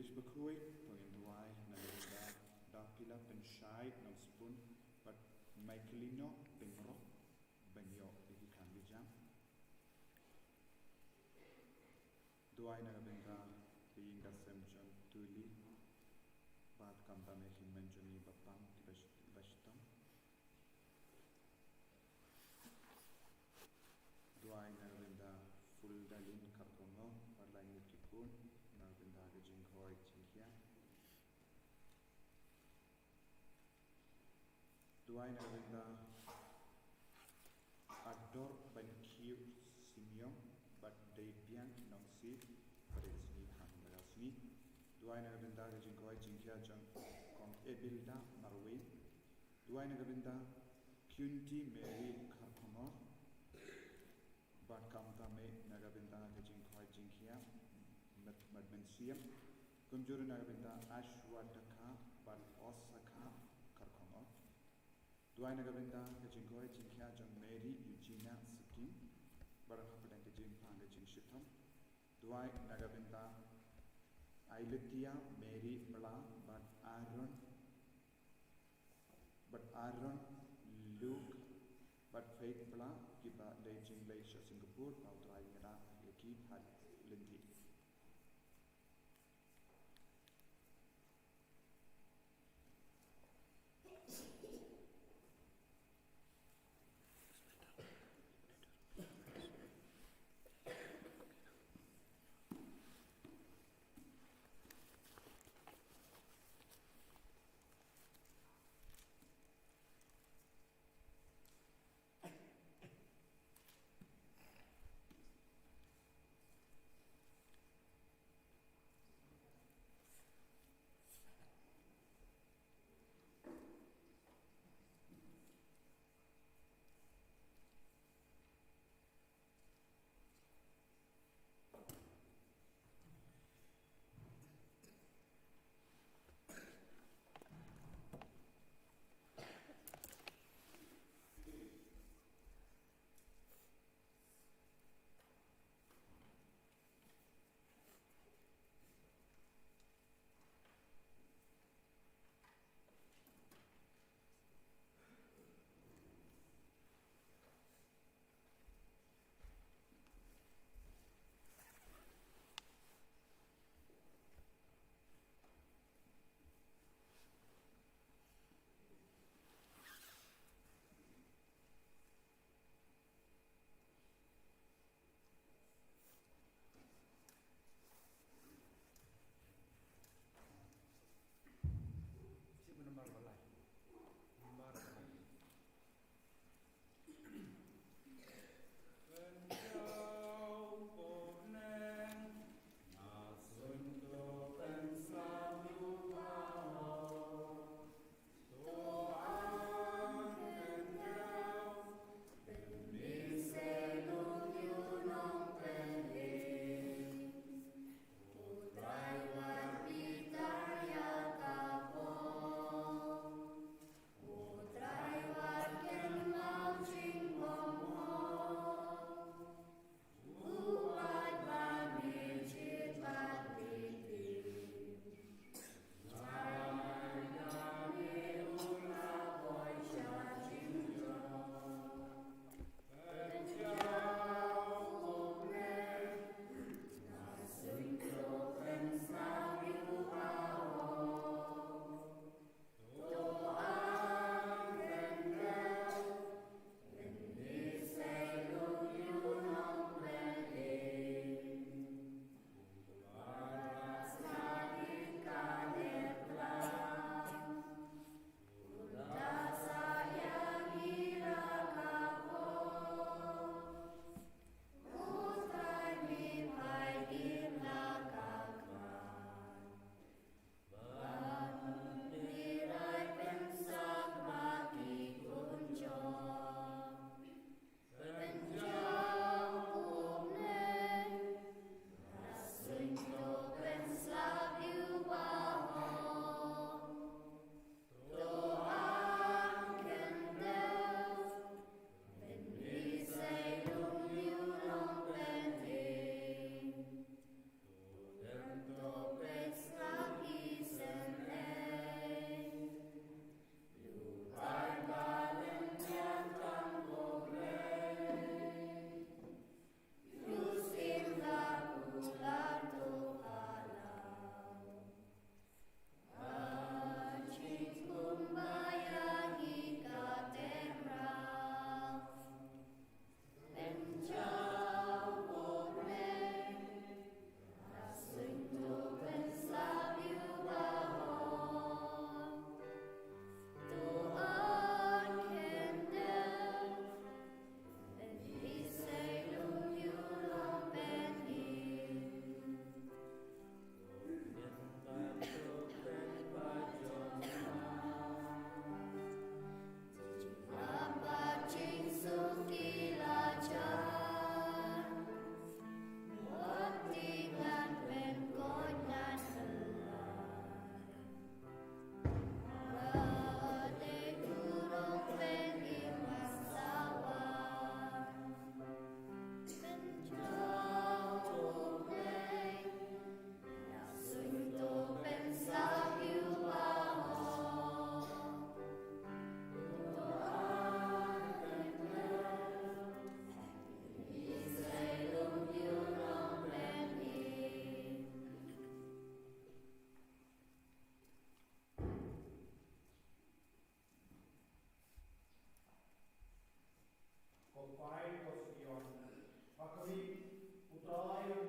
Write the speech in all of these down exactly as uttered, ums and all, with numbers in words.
Bakhuid, to ngin duwai na ka bynta da phi la pynshai Nongspun bad Maikelino Pyngrope ban ïoh ïa ki kam ki jam. Duwai na ka bynta ka ïing ka sem jong Tuli bad kumta me ki hynmen jong ngi ba pang ki ba shitom. Duwai na ka bynta Fuldalin Kharkongor bad lai ngut ki khun na ka bynta ka jingkhoi jinghiar. Duwai na ka bynta Ador Bankiu Simiong bad Deibiang Nongsi, bad ïa ka sngi khan da ka sngi. Duwai na ka bynta ka jingkhoi jinghiar jong Kong Ebilda Marwei. Duwai na ka bynta Kyunti Mary Kharkongor bad kumta me na ka bynta ka jingkhoi jinghiar Mat Mat Mynsiem, kumjuh na ka bynta Ashwadaka bad Osaka Kharkongor. Duwai na ka bynta ka jingkhoi jinghiar jong Mary Eugenia Suking bad hapdeng ka jingpang ka jingshitom. Duwai na ka bynta Ailetia Mary Bla bad Aaron bad Aaron, Luke bad Faith Bla kiba leit jingleit sha Singapore, ba U Trai un ïada ïa ki ha lynti.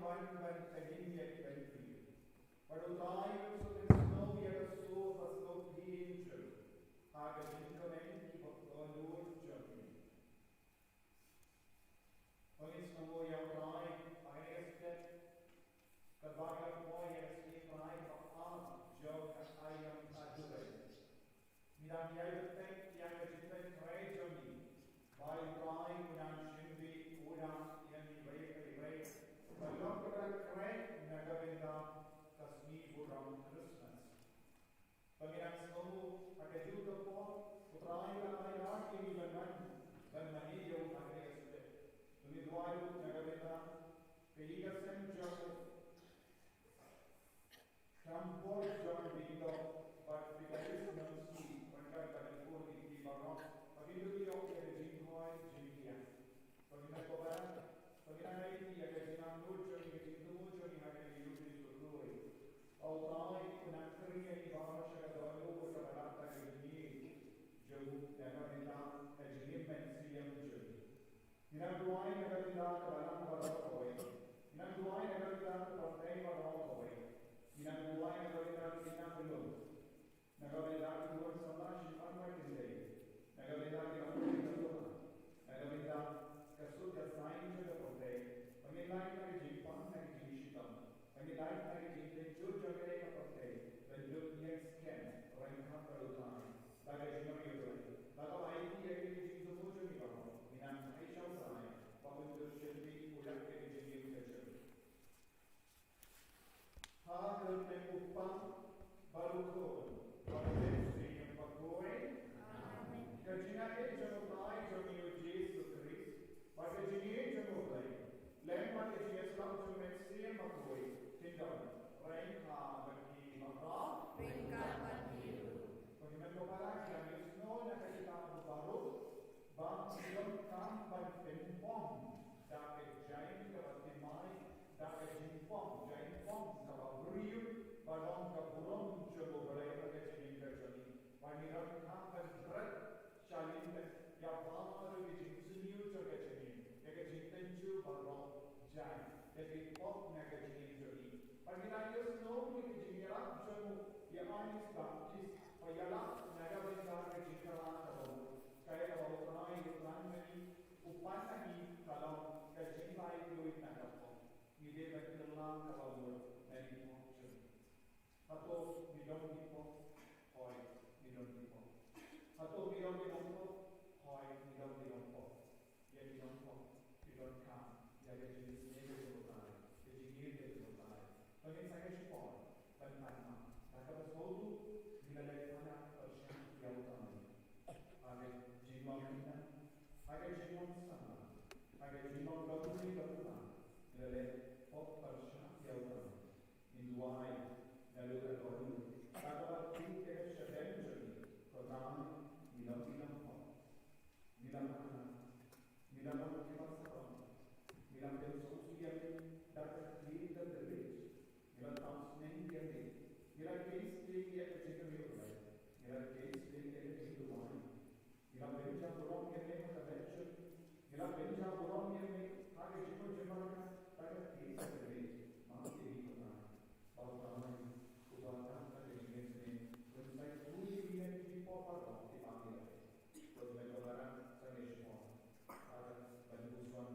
ban ban ka jingïeit ban phi. Bad U Trai un sngewthuh ïa ka sur bad sngewthuh ïa ka jingkmen kiba kordor jong ngi. Ba ngin sngewnguh ïa U Trai ha kane ka step, kaba ngi la poi ïa ka sngi Trai ba ar jong ka aiom ka duwai. Ngi dang ïai bteng ïa ka jingpyntrei jong ngi ba U Trai un nang shim beit, un nang ïa ngi iwei pa iwei, ban long kiba la khreh na ka bynta ka sngi burom Christmas. Ba ngin nang sngewnguh ha kajuh ka por U Trai u la ai lad ïa ngi ban wan, ban mane ïa u ha kane ka step. Ba ngin duwai ruh na ka bynta ka ïing ka sem jong u, ka por jong u Diengdoh bad phi ka Ïing Nongsiej, ryngkat bad ki kur ki kti baroh, ba kin ïoh ïa ka jingkhoi jinghiar. Ba ngin ïa kaba, ba ngin ïa ka jingangnud jong ngi, ka jingthmu jong ngi ha kane ka ïing ka sem. Ba U Trai un nang kren ïa ngi baroh sha ka dohnud kaba la, da ka jingïeit jong u, da ka bynta ka jingim mynsiem jong ngi. Ngi nang duwai na ka bynta ka balang baroh kawei. Ngi nang duwai na ka bynta ka pyrthei baroh kawei. Ngi nang duwai na ka bynta ka jingïakhun. Na ka bynta ki khun samla shipan bad kynthei. Na ka bynta ki nongtrei ka doh. Na ka bynta ka suk ka saiñ jong ka pyrthei. Ba ngin lait na ka jingpang, na ka jingshitom. Ba ngin lait na ka jingtynjuh jong kane ka pyrthei ban ïoh ïeng skhem ryngkat bad U Trai. Da ka jingriewblei, da kaba aiti ïa ka jingthmu jong ngi baroh, ngin nang ai sha U Trai ba un ïoh shim beit u lad ïa ka jingim ka jong ngi. Ha ka kyrteng u Kpa bad u Khun bad u Mynsiem Bakhuid. Amen. Ka jingaiei jong U Trai jong ngi U Jisu Khrist bad ka jingïeit jong U Blei, lem bad ka jingïasyllok jong U Mynsiem Bakhuid, kin don ryngkat bad phi baroh. Ryngkat bad phi ruh. Ba ngin ym pat lait, ngin ïohsngew na ka kitab u Baruh, ba ngi donkam ban pynpom da ka jaiñ kaba thymmai, da ka jingpom, jaiñpom kaba briew, ba long ka burom jong U Blei ha ka jingim ka jong ngi. Ba ngi donkam ban bret shalyndet ïa baroh ki jingsniew jong ka jingim, ïa ka jingtynjuh baroh jaiñ, ïa ki pop na ka jingim jong ngi. Ba ngi la ïohsngew ïa ka jingïalap jong u Ïoannis Baptist, ba ïalap na ka bynta ka jingkyrpad kaba mut. Kaei kaba U Trai u kyrpad na ngi, u pan na ngi, ka long ka jinglaitluid na ka pop. Ngi dei ban kylla kaba mut na ki pop jong ngi. Hato ngi don ki pop? Hooid, ngi don ki pop. Hato ngi don ki nongpop? Hooid, ngi don ki nongpop. Ïa ki nongpop ki donkam ïa ka jingisynei ka jong U Trai, ka jingïeit ka jong U Trai. Ba ngin sa ïa shipor ban pan map. Da kaba sngewthuh ngi la leit pynïap pyrshah ïa U Trai. Ha ka jinglong kynta, ha ka jinglong samla, ha ka jinglong longkmie longkmie, ngi la leit pop pyrshah ïa U Trai. Ngin duwai naduh ka dohnud, da kaba khuid ka dep sha bynta jong ngi. Ko Trai, ngi long ki nongpop. Ngi la mad, ngi la long kiba sarong, ngi la pynsngewsih ïa me da ka ktien ka tyrped, ngi la thaw sneng ïa me, ngi la kheiñ sneng ïa ka jingkyrmen, ngi la kheiñ sneng ïa ka jingduwai. Ngi la pynjah burom ïa me ha ka bynta jong ngi, ngi la pynjah burom ïa me ha ka jingmut jingpyrkhat da ka ktien ka tyrped. Map ïa ngi ko Trai. Ba U Trai uba kam da ka jingisynei un sa ïathuh ïa ngi na ki jingpop baroh kiba ngi la leh. Ko Trai ko Trai, sa ngi shipor. Ban ïa u Trai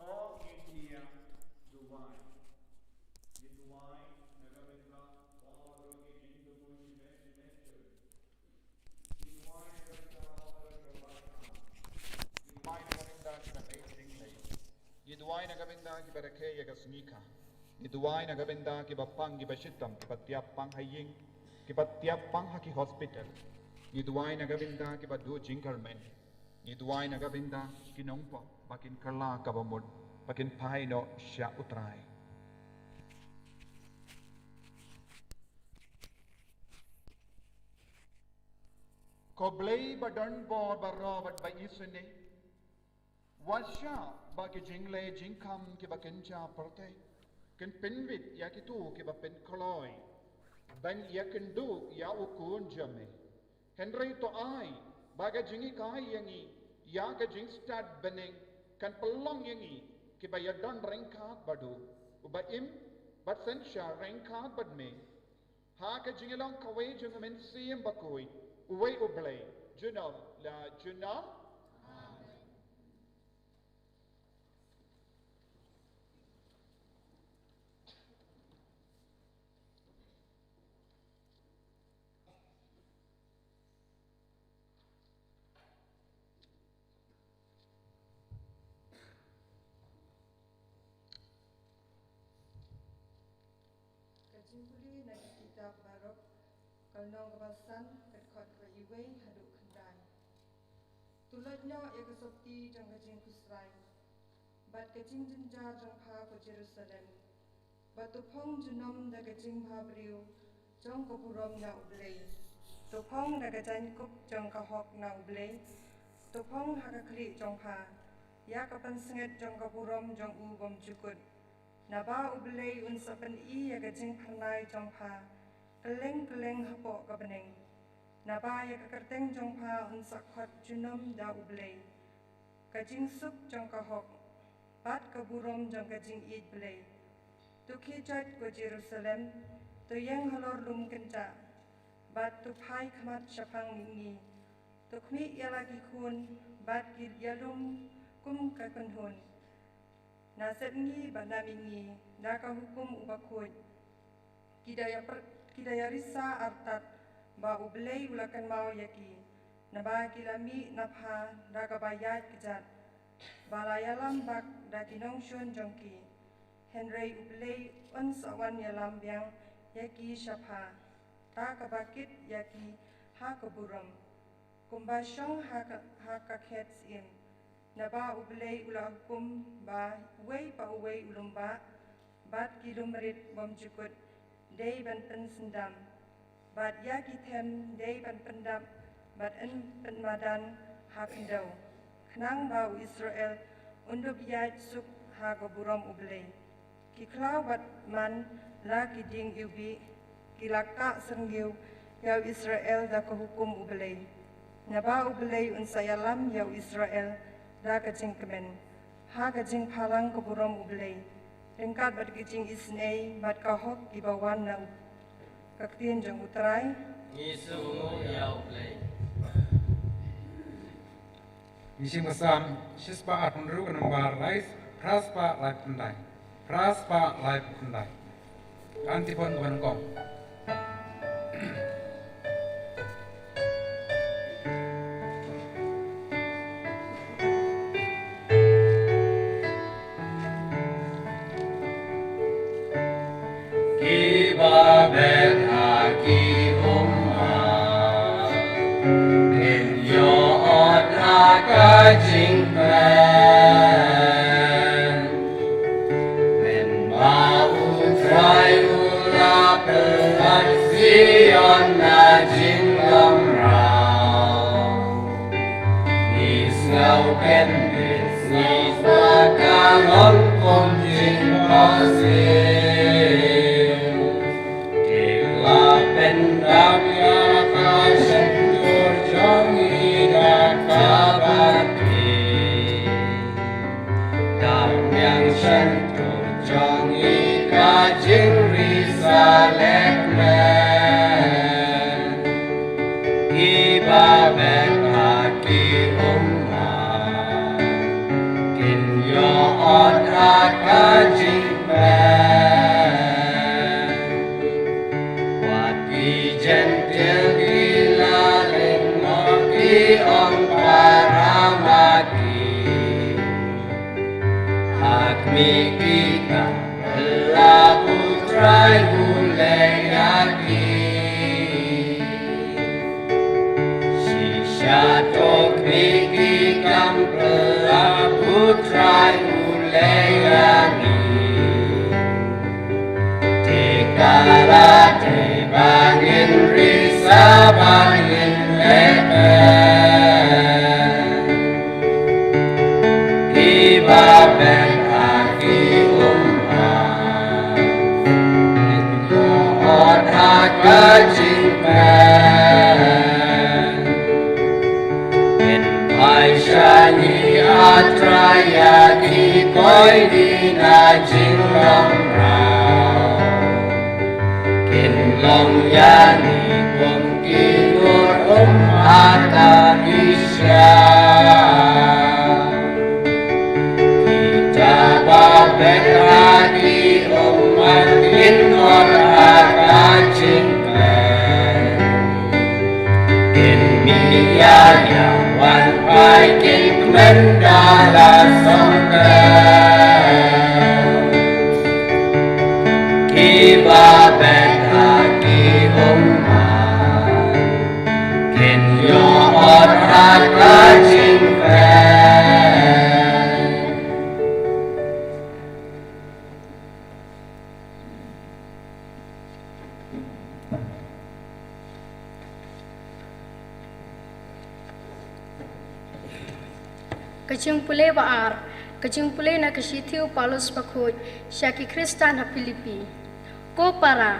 To ngin ïa duwai. Ngi duwai na ka bynta baroh ki jingduwai shimet shimet jong ngi. Ngi duwai na ka bynta baroh ki jingduwai. Ngi duwai na ka bynta kiba dei jinglei. Ngi duwai na ka bynta kiba rakhe ïa ka sngi ka. Ngi duwai na ka bynta kiba pang kiba shitom, kiba tiap pang ha ïing, kiba tiap pang ha ki hospital. Ngi duwai na ka bynta kiba duh jingkyrmen. Ngi duwai na ka bynta ki nongpop ba kin kylla kaba mut, ba kin phai noh sha U Trai. Ko Blei ba don bor baroh bad ba isynei, wat shah ba ki jingleh jingkham kiba kynja pyrthei kin pynbit ïa kito kiba pynkloi ban ïakynduh ïa u Khun jong me. Hynrei to ai ba ka jinghikai ïa ngi ïa ka jingstad bneng kan pynlong ïa ngi kiba ïadon ryngkat bad u, uba im bad synshar ryngkat bad me. Ha ka jingïalong kawei jong U Mynsiem Bakhuid, uwei U Blei, junom la junom. Amen. Ka jingpule na ka kitab Baruk, ka lynnong kaba san, ka dkhot kaba wei haduh khyndai. To lait noh ïa ka sopti jong ka jingkhuslai bad ka jingjynjar jong pha, ko Jerusalem. Bad to phong junom da ka jingbhabriew jong ka burom na U Blei. To phong da ka jaiñkup jong ka hok na U Blei. To phong ha ka khlieh jong pha ïa ka pansngiat jong ka burom jong u bymjukut. Naba U Blei un sa pyni ïa ka jingphyrnai jong pha kylleng kylleng hapoh ka bneng. Naba ïa ka kyrteng jong pha un sa khot junom da U Blei. Ka jingsuk jong ka hok bad ka burom jong ka jingïeit Blei. To khie jait, ko Jerusalem, to ïeng halor lum kynjah bad to phai khmat shaphang mihngi. To khmih ïa la ki khun bad ki ïalum kum ka kynhun. Na sepngi bad na mihngi, da ka hukum u bakhuid, ki da ïa pr-, ki da ïa risa artat ba U Blei u la kynmaw ïa ki. Naba ki la mih na pha da kaba ïaid kjat, ba la ïalam bak da ki nongshun jong ki. Hynrei U Blei un sa wan ïalam biang ïa ki sha pha, da kaba kit ïa ki ha ka burom, kumba shong ha ka, ha ka khet syiem. Naba U Blei u la hukum ba uwei pa uwei u lymbah bad ki lum rit bymjukut dei ban pynsyndam, bad ïa ki them dei ban pyndap bad yn pynmadan ha khyndew, khnang ba u Israel un dup ïaid suk ha ka burom U Blei. Ki khlaw bad man la ki dieng iwbih, ki la kah syrngiew ïa u Israel da ka hukum U Blei. Naba U Blei un sa ïalam ïa u Israel da ka jingkmen ha ka jingphalang ka burom U Blei, ryngkat bad ka jingisynei bad ka hok kiba wan na U, Ka ktien jong U Trai. Ngi sngewnguh ïa U Blei. Ngi shim ka Salm shispah arphew hynriew, ka nombar lai, phra spah laiphew khyndai. Phra spah laiphew khyndai. Antiphon kaba nyngkong. Kiba bet ha ki ummat kin ïoh ot ha ka jingpynlong. Mynba U Trai u la pynlait Zion na jinglong rau, ngi sngew khyndiat, ngi sngew ba ka long kum jingphohsiew. Te la pyndap ïa ka shyntur jong ngi da kaba thiah. Dap biang shyntur jong ngi ka jingrisa lehkmen. Kiba bet ha ki ummat kin ïoh ot ha ka jingpynlong. Wat ki Jentil ki la lyngngoh, ki ong, para ma ki, ha khmih ki kam pynlap, U Trai u leh ïa ki. Shisha to khmih ki kam pynlap, U Trai u leh ïa ngi. Te ka la dei ba ngin risa, ba ngin lehkmen. Kiba bet ha ki ummat kin ïoh ot ha ka jingpynlong. Kin phai sha ngi, A Trai, ïa ki koidi na jinglong rau. Kin long ïa ngi kum ki nur um ha ka bishar. Kita ba bet ha ki ummat kin ot ha ka jingpynlong. Kin mih ïa ïa wan phai, kin kmen da la sngewthuh. Kiba bet ha ki ummat kin ïoh ot ha ka jingpynlong. Ka jingpule ba ar, ka jingpule na ka shithi u Paulus bakhuid sha ki Khristan ha Philippi. Ko para,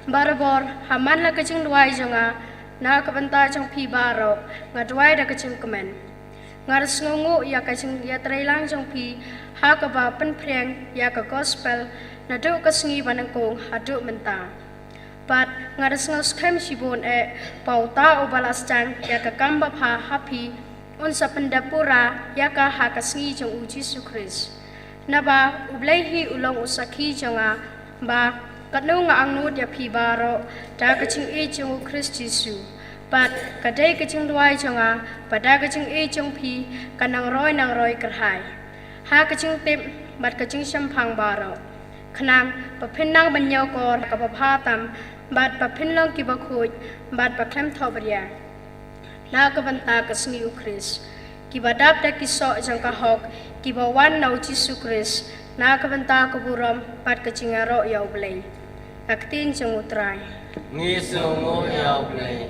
barabor ha man la ka jingduwai jong nga na ka bynta jong phi baroh, nga duwai da ka jingkmen. Nga da sngewnguh ïa ka jingïatreilang jong phi ha kaba pynphriang ïa ka gospel naduh ka sngi ba nyngkong haduh mynta. Bad nga da sngewskhem shibun eh ba uta uba la sdang ïa ka kam babha ha phi un sa pyndep pura ïa ka ha ka sngi jong U Jisu Khrist. Naba U Blei hi u long u sakhi jong nga ba katno nga angnud ïa phi baroh da ka jingïeit jong U Khrist Jisu. Bad ka dei ka jingduwai jong nga ba da ka jingïeit jong phi kan nang roi nang roi kyrhai ha ka jingtip bad ka jingshemphang baroh, khnang ba phin nang ban ñiewkor ha kaba bha tam bad ba phin long kiba khuid bad ba khlem thohbria na ka bynta ka sngi U Khrist, kiba dap da ki soh jong ka hok kiba wan na U Jisu Khrist na ka bynta ka burom bad ka jingïaroh ïa U Blei. Ka ktien jong U Trai. Ngi sngewnguh ïa U Blei.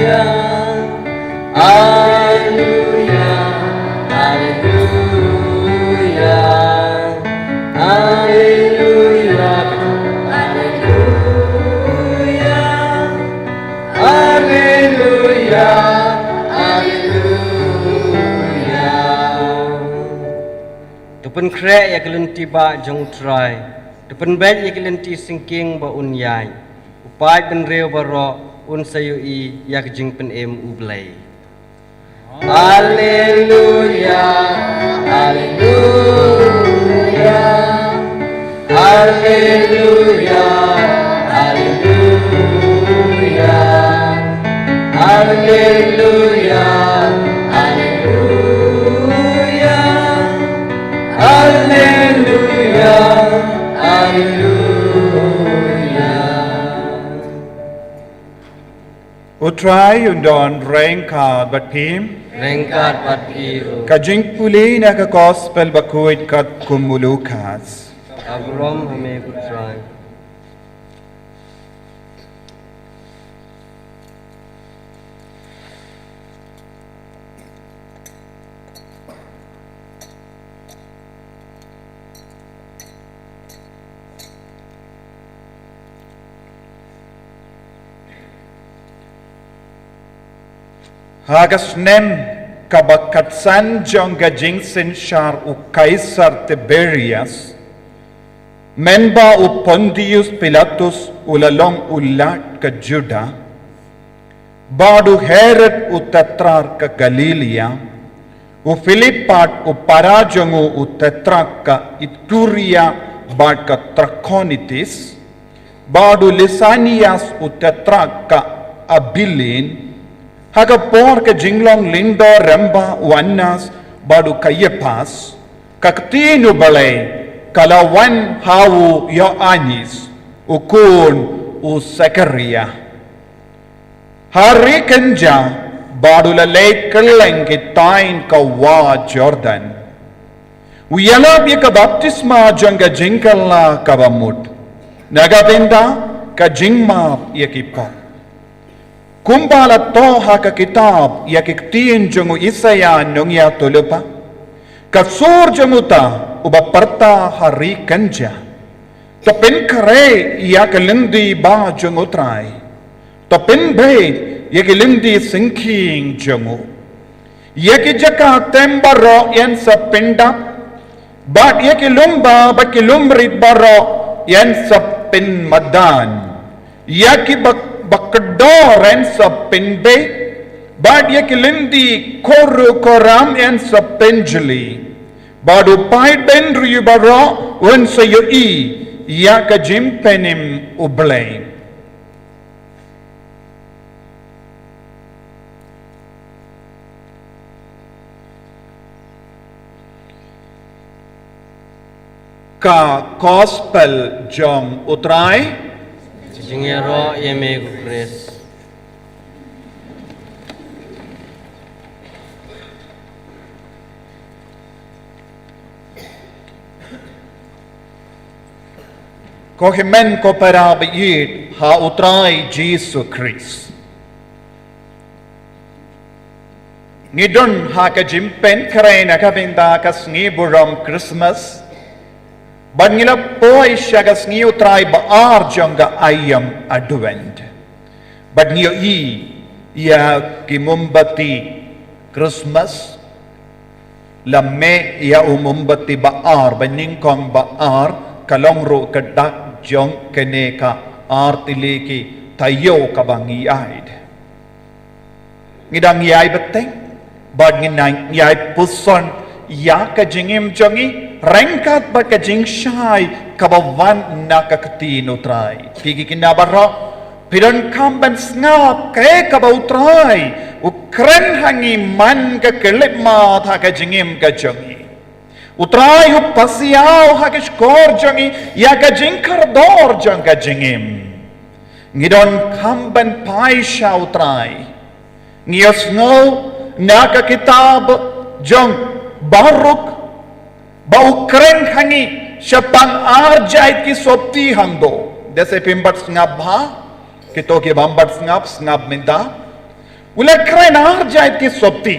Alleluia, alleluia, Pynkhreh ïa ka lynti bah jong U Trai, te pynbeit ïa ka lynti syngking ba un ïaid. U paid bynriew baroh un sa ïohi ïa ka jingpynim U Blei. Alleluia, alleluia, alleluia, alleluia, alleluia, alleluia, alleluia, alleluia. U Trai un don ryngkat bad phi. Ryngkat bad phi ruh. Ka jingpule na ka Gospel bakhuid katkum u Lukas. Ka burom ha me ko Trai. Ha ka snem kaba khatsan jong ka jingsynshar u Kaisar Tiberias, mynba u Pontius Pilatus u la long u Lat ka Juda, bad u Herod u Tetrark ka Galilea, u Philip bad u para jong u u Tetrark ka Iturea bad ka Trakhonitis, bad u Lisanias u Tetrark ka Abilene, ha ka por ka jinglong lyngdoh rymba u Annas bad u Kaiaphas, ka ktien U Blei ka la wan ha u Ïoannis u khun u Sakaria, ha ri kynja, bad u la leit kylleng ki thaiñ ka wah Jordan, u ïalap ïa ka baptisma jong ka jingkylla kaba mut na ka bynta ka jingmap ïa ki pop. Kumba la thoh ha ka kitab ïa ki ktien jong u Isaïah nongïathuhlypa, ka sur jong uta uba pyrta ha ri kynja: To pynkhreh ïa ka lynti bah jong U Trai, to pynbeit ïa ka lynti syngking jong u. Ïa ki jaka tem baroh yn sa pyndap, bad ïa ki lum bah bad ki lum rit baroh yn sa pynmadan. Ïa ki ba, ba kordor yn sa pynbeit, bad ïa ki lynti khuram khuram yn sa pynjli. Bad u paid bynriew baroh un sa ïohi ïa ka jingpynim U Blei. Ka Gospel jong U Trai. Jingïaroh ïa me ko Khrist. Ko hynmen ko para ba ïeit ha U Trai Jisu Khrist. Ngi don ha ka jingpynkhreh na ka bynta ka sngi burom Christmas, bad ngi la poi sha ka sngi U Trai ba ar jong ka aïom Advent. Bad ngi ïohi ïa ki mombati Christmas. La mih ïa u mombati ba ar, ba nyngkong ba ar, ka long ruh ka dak jong kane ka ar tylli ki taïew kaba ngi ïaid. Ngi dang ïai bteng, bad ngi dang ïai puson ïa ka jingim jong ngi ryngkat bad ka jingshai kaba wan na ka ktien U Trai. Phi ki kynja baroh, phi donkam ban sngap kaei kaba U Trai u kren ha ngi man ka khyllipmat ha ka jingim ka jong ngi. U Trai u pasiaw ha ka shkor jong ngi ïa ka jingkordor jong ka jingim. Ngi donkam ban phai sha U Trai. Ngi ïohsngew na ka kitab jong Baruk ba u kren ha ngi shaphang arjait ki sopti hangto. Dei se phim pat sngap bha, kito ki bym pat sngap, sngap mynta. U la kren arjait ki sopti.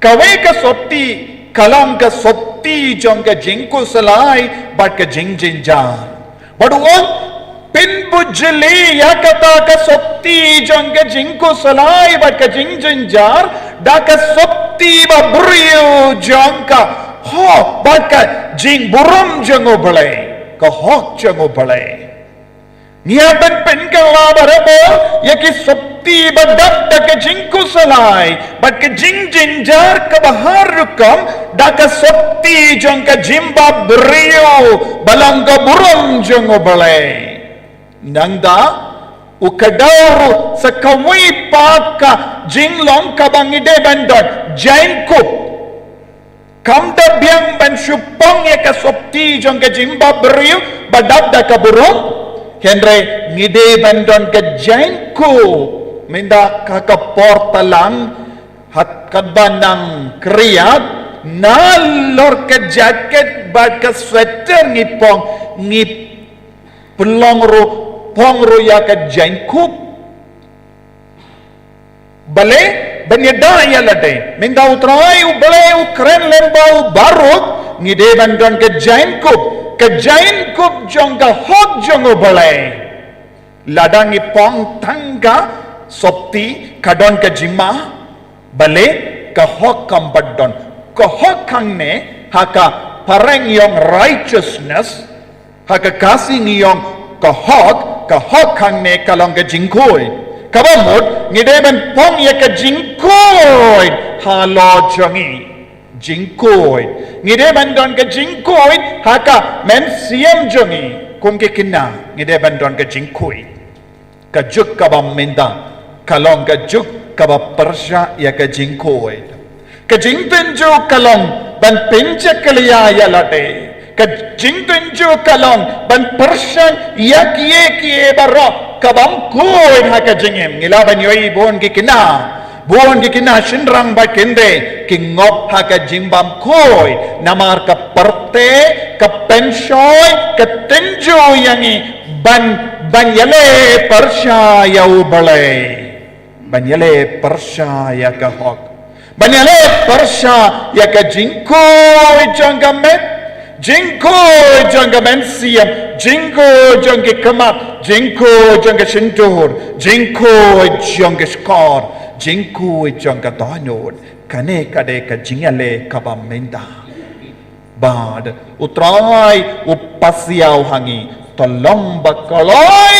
Kawei ka sopti ka long ka sopti jong ka jingkhuslai bad ka jingjynjar. Bad u ong, pynbujli ïa kata ka sopti jong ka jingkhuslai bad ka jingjynjar da ka sopti ba briew jong ka Hok, bad ka jingburom jong U Blei, ka hok jong U Blei. Ngi hap ban pynkylla barabor ïa ki sopti ba dap da ka jingkhuslai bad ka jingjynjar kaba har rukom da ka sopti jong ka jingbapbriew ba long ka burom jong U Blei. Nangta u kdew ruh sa kawei pat ka jinglong kaba ngi dei ban don, jaiñkup. Kam da biang ban shu pang ïa ka sopti jong ka jingbapbriew ba dap da ka burom, hynrei ngi dei ban don ka jaiñkup. Mynta ka ka por talang, hat katba nang kriat, nalor ka jacket bad ka sweater ngi pang, ngi pynlong ruh, pang ruh ïa ka jaiñkup. Balei? Ban ïada ïa lade. Mynta U Trai U Blei u kren lyngba u baroh, ngi dei ban don ka jaiñkup, ka jaiñkup jong ka hok jong U Blei. Lada ngi pang tang ka sopti, ka don ka jingma. Balei? Ka hok kam pat don. Ka hok hangne, ha ka phareng ïong righteousness, ha ka Khasi ngi ong ka hok, ka hok hangne ka long ka jingkhuid. Kaba mut ngi dei ban pang ïa ka jingkhuid halor jong ngi. Jingkhuid. Ngi dei ban don ka jingkhuid ha ka mynsiem jong ngi. Kum ki kynja ngi dei ban don ka jingkhuid. Ka juk kaba mynta ka long ka juk kaba pyrshah ïa ka jingkhuid. Ka jingtynjuh ka long ban pynjakhlia ïa lade. Ka jingtynjuh ka long ban pyrshang ïa kiei kiei baroh ka bym khuid ha ka jingim. Ngi lah ban ïohi bun ki kynja, bun ki kynja shynrang bad kynthei ki ngop ha ka jingbym khuid namar ka pyrthei, ka pynshoi, ka tynjuh ïa ngi ban, ban ïaleh pyrshah ïa U Blei. Ban ïaleh pyrshah ïa ka hok. Ban ïaleh pyrshah ïa ka jingkhuid jong ka met, jingkhuid jong ka mynsiem, jingkhuid jong ki khmat, jingkhuid jong ka shyntur, jingkhuid jong ka shkor, jingkhuid jong ka dohnud. Kane ka dei ka jingïaleh kaba mynta. Bad U Trai u pasiaw ha ngi, to long ba kloi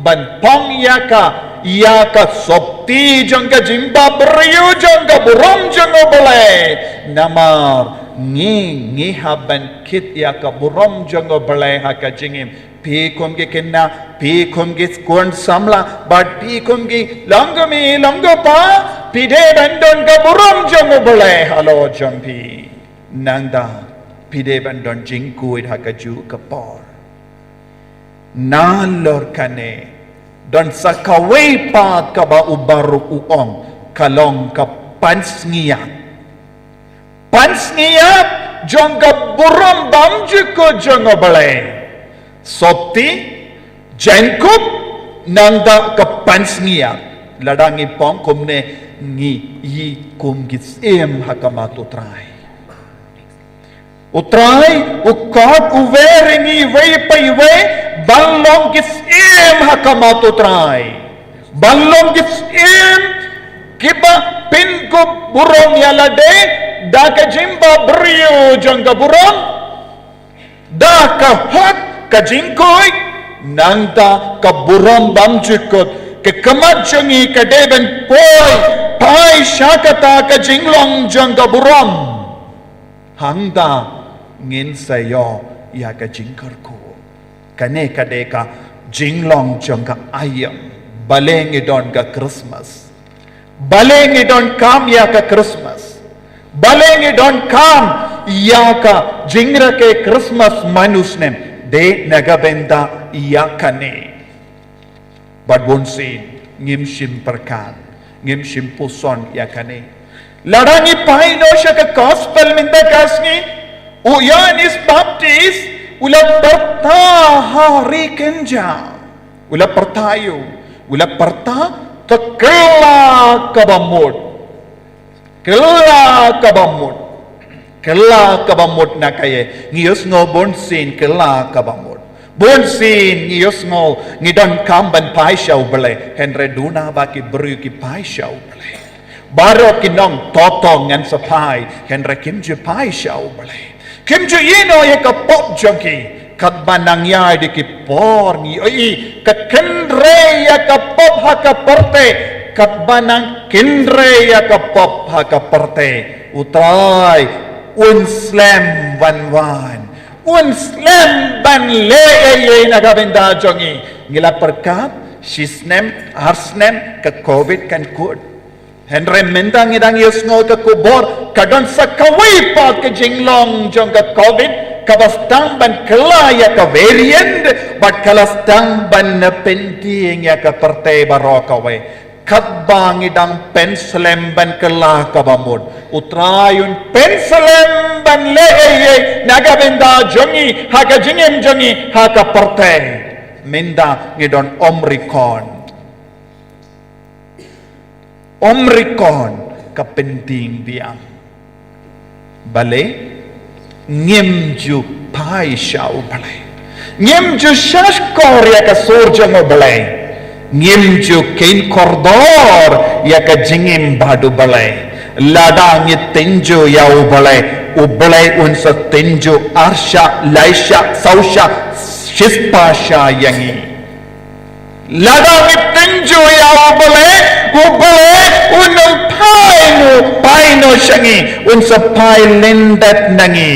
ban pang ïa ka, ïa ka sopti jong ka jingbapbriew jong ka burom jong U Blei. Namar ngi, ngi hap ban kit ïa ka burom jong U Blei ha ka jingim. Phi kum ki kynja, phi kum ki khun samla, bad phi kum ki long kmie long kpa, phi dei ban don ka burom jong U Blei halor jong phi. Nangta phi dei ban don jingkhuid ha kajuh ka por. Nalor kane, don sa kawei pat kaba u baroh u ong, ka long ka pansngiat. Pansngiat jong ka burom bymjukut jong U Blei. Sopti, jaiñkup, nangta ka pansngiat. Lada ngi pang kumne, ngi ïohi kum ki syiem ha khmat U Trai. U Trai u khot uwei ïa ngi iwei pa iwei ban long ki syiem ha khmat U Trai. Ban long ki syiem kiba pynkup burom ïa lade da ka jingbapbriew jong ka burom, da ka hok, ka jingkhuid, nangta ka burom bymjukut. Ka khmat jong ngi ka dei ban poi phai sha kata ka jinglong jong ka burom. Hangta ngin sa ïoh ïa ka jingkyrkhu. Kane ka dei ka jinglong jong ka aïom. Balei ngi don ka Christmas? Balei ngi donkam ïa ka Christmas? Balei ngi donkam ïa ka jingrakhe Christmas man u snem? Dei na ka bynta ïa kane. Bad bunsien ngim shym pyrkhat, ngim shym puson ïa kane. Lada ngi peit noh sha ka gospel mynta ka sngi, u Ïoannis Baptis u la pyrta ha ri kynja. U la pyrta ïa u, u la pyrta, to kylla kaba mut. Kylla kaba mut. Kylla kaba mut na kaei? Ngi ïohsngew bunsien kylla kaba mut. Bunsien ngi ïohsngew ngi donkam ban phai sha U Blei. Hynrei duna ba ki briew ki phai sha U Blei. Baroh ki nongtotong ngan sa phai, hynrei kim ju phai sha U Blei. Kim ju ïehnoh ïa ka pop jong ki, katba nang ïaid ki por ngi ïohi ka kynrei ïa ka pop ha ka pyrthei, katba nang kynrei ïa ka pop ha ka pyrthei, U Trai un slem ban wan, un slem ban leh ei ei na ka bynta jong ngi. Ngi la pyrkhat shi snem, ar snem ka covid kan kut. Hynrei mynta ngi dang ïohsngew ka khubor, ka don sa kawei pat ka jinglong jong ka covid, kaba sdang ban kylla ïa ka variant, bad ka la sdang ban pyntieng ïa ka pyrthei baroh kawei. Katba ngi dang pynslem ban kylla kaba mut, U Trai un pynslem ban leh ei ei na ka bynta jong ngi, ha ka jingim jong ngi, ha ka pyrthei. Mynta ngi don Omicron. Omicron ka pyntieng biang. Balei? Ngim ju phai sha U Blei. Ngim ju shahshkor ïa ka sur jong U Blei. Ngim ju kheiñ kordor ïa ka jingim bad U Blei. Lada ngi tynjuh ïa U Blei, U Blei un sa tynjuh arshah, laishah, sawshah, shispah shah ïa ngi. Lada ngi tynjuh ïa U Blei, U Blei un ym phai noh, phai noh sha ngi, un sa phai lyndet na ngi.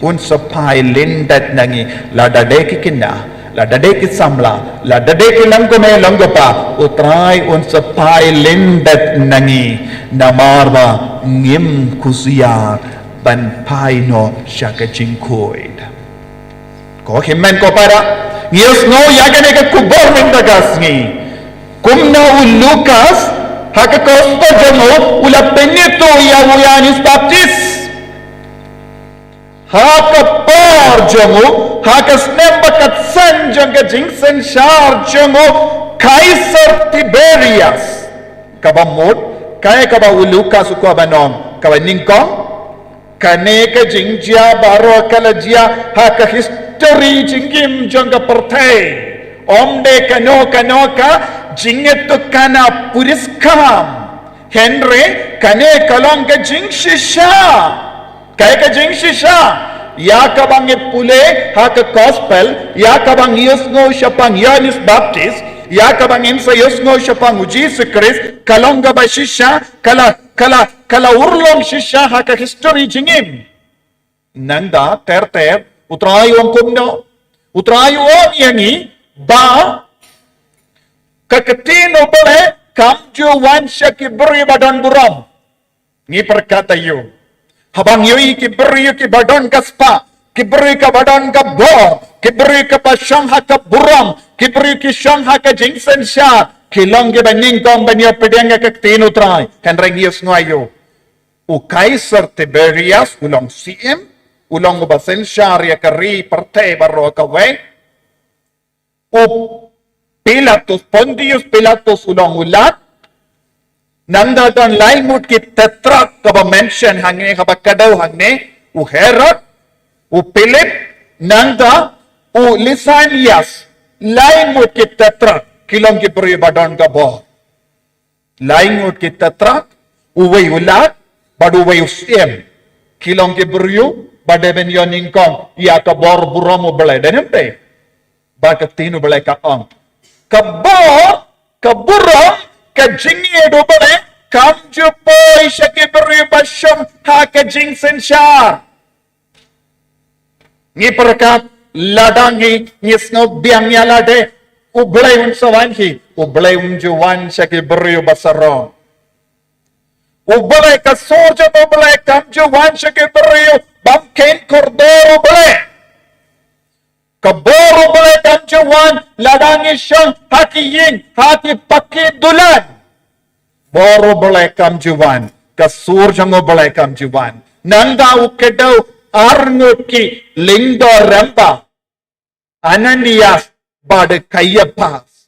Un sa phai lyndet na ngi, lada dei ki khynnah, lada dei ki samla, lada dei ki long kmie long kpa, U Trai un sa phai lyndet na ngi, namar ba ngim kusiar ban phai noh sha ka jingkhuid. Ko hynmen ko para, ngi ïohsngew ïa kane ka khubor mynta ka sngi. Kumno u Lukas, ha ka gospel jong u, u la pynithuh ïa u Ïoannis Baptist. Ha ka por jong u, ha ka snem ba khatsan jong ka jingsynshar jong u Kaiser Tiberias. Kaba mut, kaei kaba u Lukas u kwah ban ong, kaba nyngkong, kane ka jingjia baroh ka la jia ha ka history jingim jong ka pyrthei. Ym dei kano kano ka jingïatukana puriskam. Hynrei kane ka long ka jingshisha. Kaei ka jingshisha? Ïa kaba ngi pule ha ka gospel, ïa kaba ngi ïohsngew shaphang Ïoannis Baptist, ïa kaba ngin sa ïohsngew shaphang u Jisu Khrist, ka long kaba shisha, ka la, ka la, ka la urlong shisha ha ka history jingim. Nangta ter ter, U Trai u ong kumno? U Trai u ong ïa ngi ba ka ktien U Blei kam ju wan sha ki briew ba don burom. Ngi pyrkhat aïu? Haba ngi ïohi ki briew kiba don ka spah, ki briew kiba don ka bor, ki briew kiba shong ha ka burom, ki briew ki shong ha ka jingsynshar, ki long kiba nyngkong ban ïoh pdiang ïa ka ktien U Trai. Hynrei ngi ïohsngew aïu? U Kaiser Tiberias u long siem, u long uba synshar ïa ka ri pyrthei baroh kawei. U Pilatus, Pontius Pilatus u long u lat. Nangta don lai ngut ki tetrarch kaba mention hangne, kaba kdew hangne, u Herod, u Philip, nangta u Lysanias, lai ngut ki tetrarch, ki long ki briew ba don ka bor. Lai ngut ki tetrarch, uwei u lat, bad uwei u siem. Ki long ki briew ba dei ban ïoh nyngkong ïa ka bor burom U Blei, dei ne ym dei? Ba ka ktien U Blei ka ong, ka bor, ka burom, ka jingïeit U Blei kam ju poi sha ki briew ba shong ha ka jingsynshar. Ngi pyrkhat, lada ngi, ngi sngew biang ïa lade, U Blei un sa wan hi, U Blei um ju wan sha ki briew ba sarong. U Blei, ka sur jong U Blei kam ju wan sha ki briew bym kheiñ kordor U Blei. Ka bor U Blei kam ju wan lada ngi shong ha ki ïing, ha ki paki dulan. Bor U Blei kam ju wan, ka sur jong U Blei kam ju wan. Nangta u kdew ar ngut ki lyngdoh rangbah, Ananias bad Kaiaphas.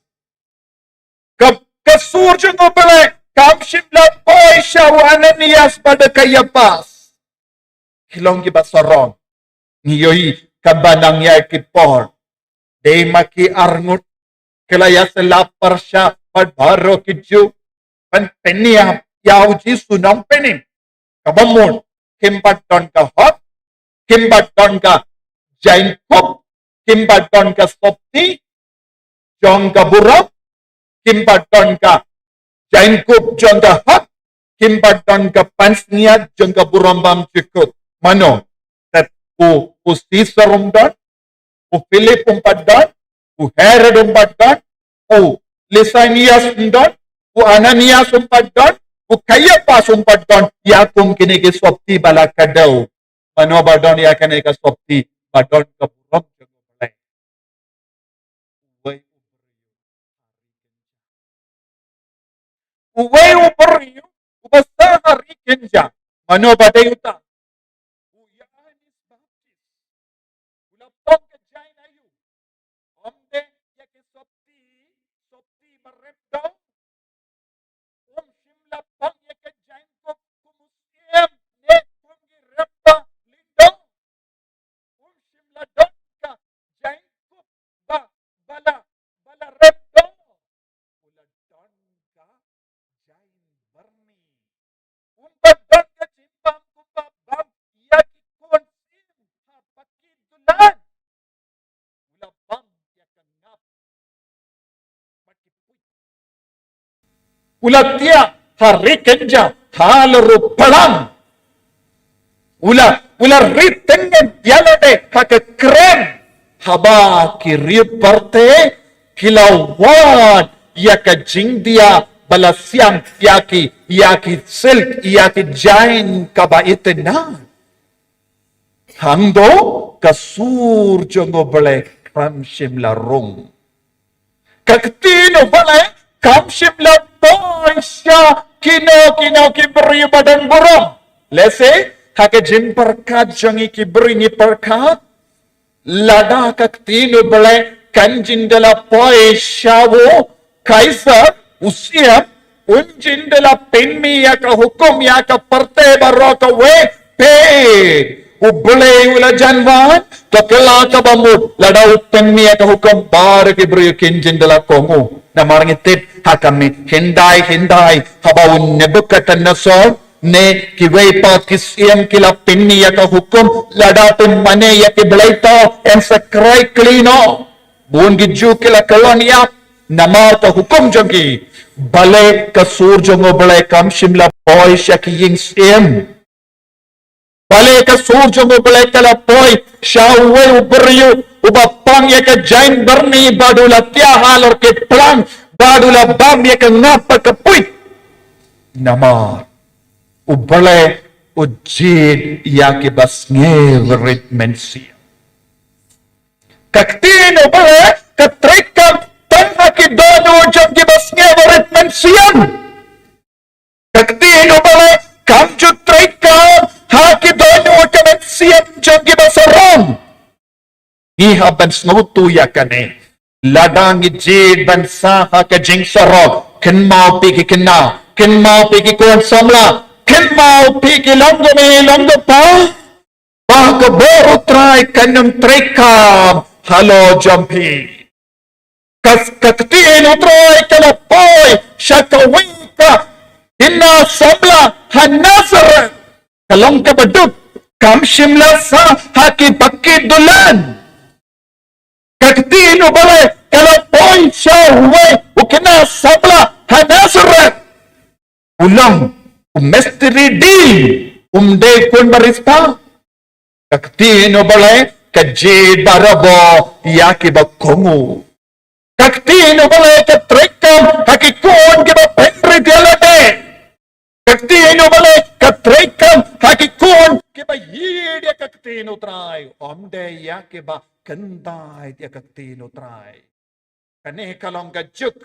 Ka, ka sur jong U Blei kam shym la poi sha u Ananias bad Kaiaphas. Ki long kiba sarong. Ngi ïohi katba nang ïaid ki por, dei ma ki ar ngut ki la ïasyllap pyrshah bad baroh ki Jiw ban pynïap ïa u Jisu Nongpynim. Kaba mut, kim pat don ka hok, kim pat don ka jaiñkup, kim pat don ka sopti jong ka burom, kim pat don ka jaiñkup jong ka hok, kim pat don ka pansngiat jong ka burom bymjukut. Mano? Tat u, u Sisar um don, u Philip um pat don, u Herod um pat don, u Lisanias um don, u Ananias um pat don, u Kaiapas um pat don ïa kum kine ki sopti ba la kdew. Mano ba don ïa kane ka sopti? Ba don ka burom jong u Blei. Uwei u briew, uwei u briew uba sah ha ri kynja. Mano ba dei uta? U Ïoannis Baptist. U la pang ka jaiñ aïu? Ym dei ïa ki sopti, sopti ba rep dong. Um shym la pang ïa ka jaiñkup kum u siem ne kum ki rep ba lei dong. Um shym la don ka jaiñkup ba, ba la, ba la rep dong. U la don ka jaiñ byrni. Um pat don ka jingbam kumba bam ïa ki khun siem ha ba ki dulan. U la bam ïa ka ngap bad ki puit. U la thiah ha ri kynja halor u plang. U la, u la rit tyngen ïa lade ha ka krem. Haba ki riewpyrte ki la wad ïa ka jingdia ba la siang ïa ki, ïa ki silk, ïa ki jaiñ kaba itynnad. Hangto ka sur jong u Blei kam shym la rung. Ka ktien u Blei kam shym la poi sha kino kino ki briew ba don burom. Lehse ha ka jingpyrkhat jong ngi ki briew ngi pyrkhat, lada ka ktien u Blei kan jin da la poi sha u Kaisar, u siem, un jin da la pynmih ïa ka hukum ïa ka pyrthei baroh kawei. Peit, u Blei u la jan wan, ka kylla kaba mut, lada u pynmih ïa ka hukum, baroh ki briew kin jin da la kohnguh. Namar ngi tip ha ka miet hyndai hyndai, haba u Nebukadnesar ne kiwei pat ki siem ki la pynmih ïa ka hukum, lada pynmane ïa ki blei to, yn sa krai kli noh. Bun ki Jiw ki la kyllon ïap namar ka hukum jong ki. Balei ka sur jong u Blei kam shym la poi sha ki ïing siem? Balei ka sur jong u Blei ka la poi sha uwei u briew uba pang ïa ka jaiñ byrni bad u la thiah halor ki plang bad u la bam ïa ka ngap bad ka puit? Namar u Blei u jied ïa kiba sngewrit mynsiem. Ka ktien u Blei ka treikam tang ha ki dohnud jong kiba sngewrit mynsiem. Ka ktien u Blei kam ju treikam ha ki dohnud ka mynsiem jong kiba sarong. Ngi hap ban sngewthuh ïa kane. Lada ngi jied ban sah ha ka jingsarong, kynmaw phi ki khynnah, kynmaw phi ki khun samla, kynmaw phi ki long kmie long kpa, ba ka bor u Trai kan ym treikam halor jong phi. Ka, ka ktien u Trai ka la poi sha kawei ka khynnah samla ha Nasareth. Ka long kaba duk, kam shym la sah ha kiba ki dulan. Ka ktien u Blei ka la poi sha uwei u khynnah samla ha Nasareth. U long u mistri ding, um dei khun barista. Ka ktien u Blei ka jied barabor ïa kiba kohnguh. Ka ktien u Blei ka treikam ha ki khun kiba pynrit ïa lade. Ka ktien u Blei ka treikam ha ki khun kiba ïeit ïa ka ktien u Trai, ym dei ïa kiba kyntait ïa ka ktien u Trai. Kane ka long ka juk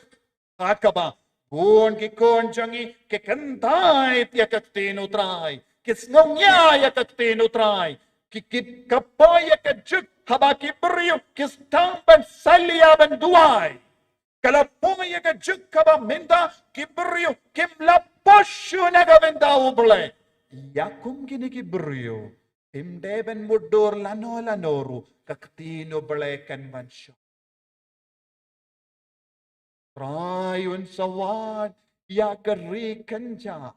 ha kaba bun ki khun jong ngi ki kyntait ïa ka ktien u Trai, ki sngewngiah ïa ka ktien u Trai. Ki, ki, ka poi ïa ka juk haba ki briew ki sdang ban salia ban duwai. Ka la poi ïa ka juk kaba mynta ki briew kim la poi shuh na ka bynta u Blei. Ïa kum kine ki briew phim dei ban mutdur lano lano ruh, ka ktien u Blei kan wan shong. Trai un sa wad ïa ka ri kynja.